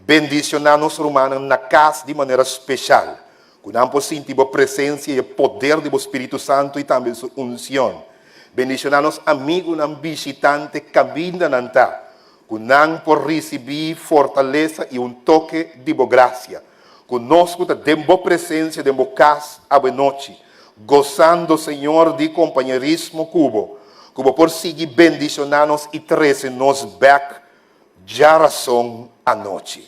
Bendishoná nos rumannan na kas di manera speshal, ku nan por sinti bo presensia i e poder di bo Spiritu Santu i tambe su unsion. Bendishoná nos amigunan bishitante kaminda nan ta, ku nan por risibí fortalesa i un toke di bo grasia. Ku nos ku ta den bo presensia den bo kas awenochi, gosando, Señor, di kompañerismo ku bo, ku bo por sigui bendishoná nos i trese nos bèk Djarason anochi.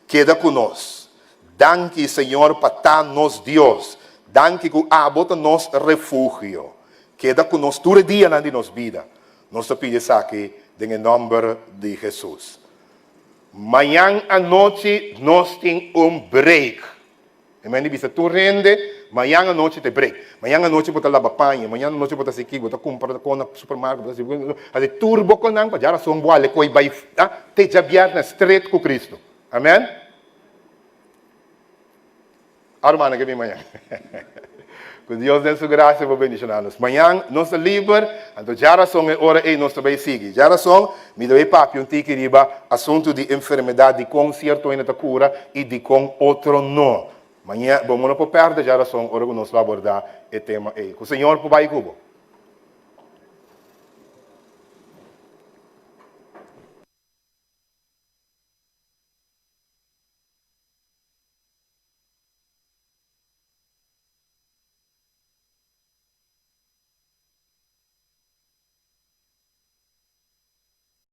Keda ku nos. Danki, Señor, pa ta nos Dios. Danki ku abo ta nos refugio. Keda ku nos tur e dianan di nos bida. Nos ta pidi esaki den e nòmber di Hesus. Mañan anochi nos tin un break. E men di bisa tur hende, mañan anochi ta e break. Mañan anochi bo ta laba paña, mañan anochi bo ta hasi kiko, bo ta kumpra kon na supermarket, bo ta hasi hasi tur bo konan pa djarason bo ale koi bai te djabièrnè stret ku Cristo. Amen? A rumannan ke bin mañan. Ku Dios den su grasia por bendishoná nos. Mañan nos ta liber, anto djarason e ora ei nos ta bai sigui. Djarason mi ta bai papia un tiki riba asuntu di enfermedat, dikon sierto hende ta kura i dikon otro no. Maña bo no por pèrdè djarason ora ku nos lo abordá e tema ei. Ku Señor por bai ku bo.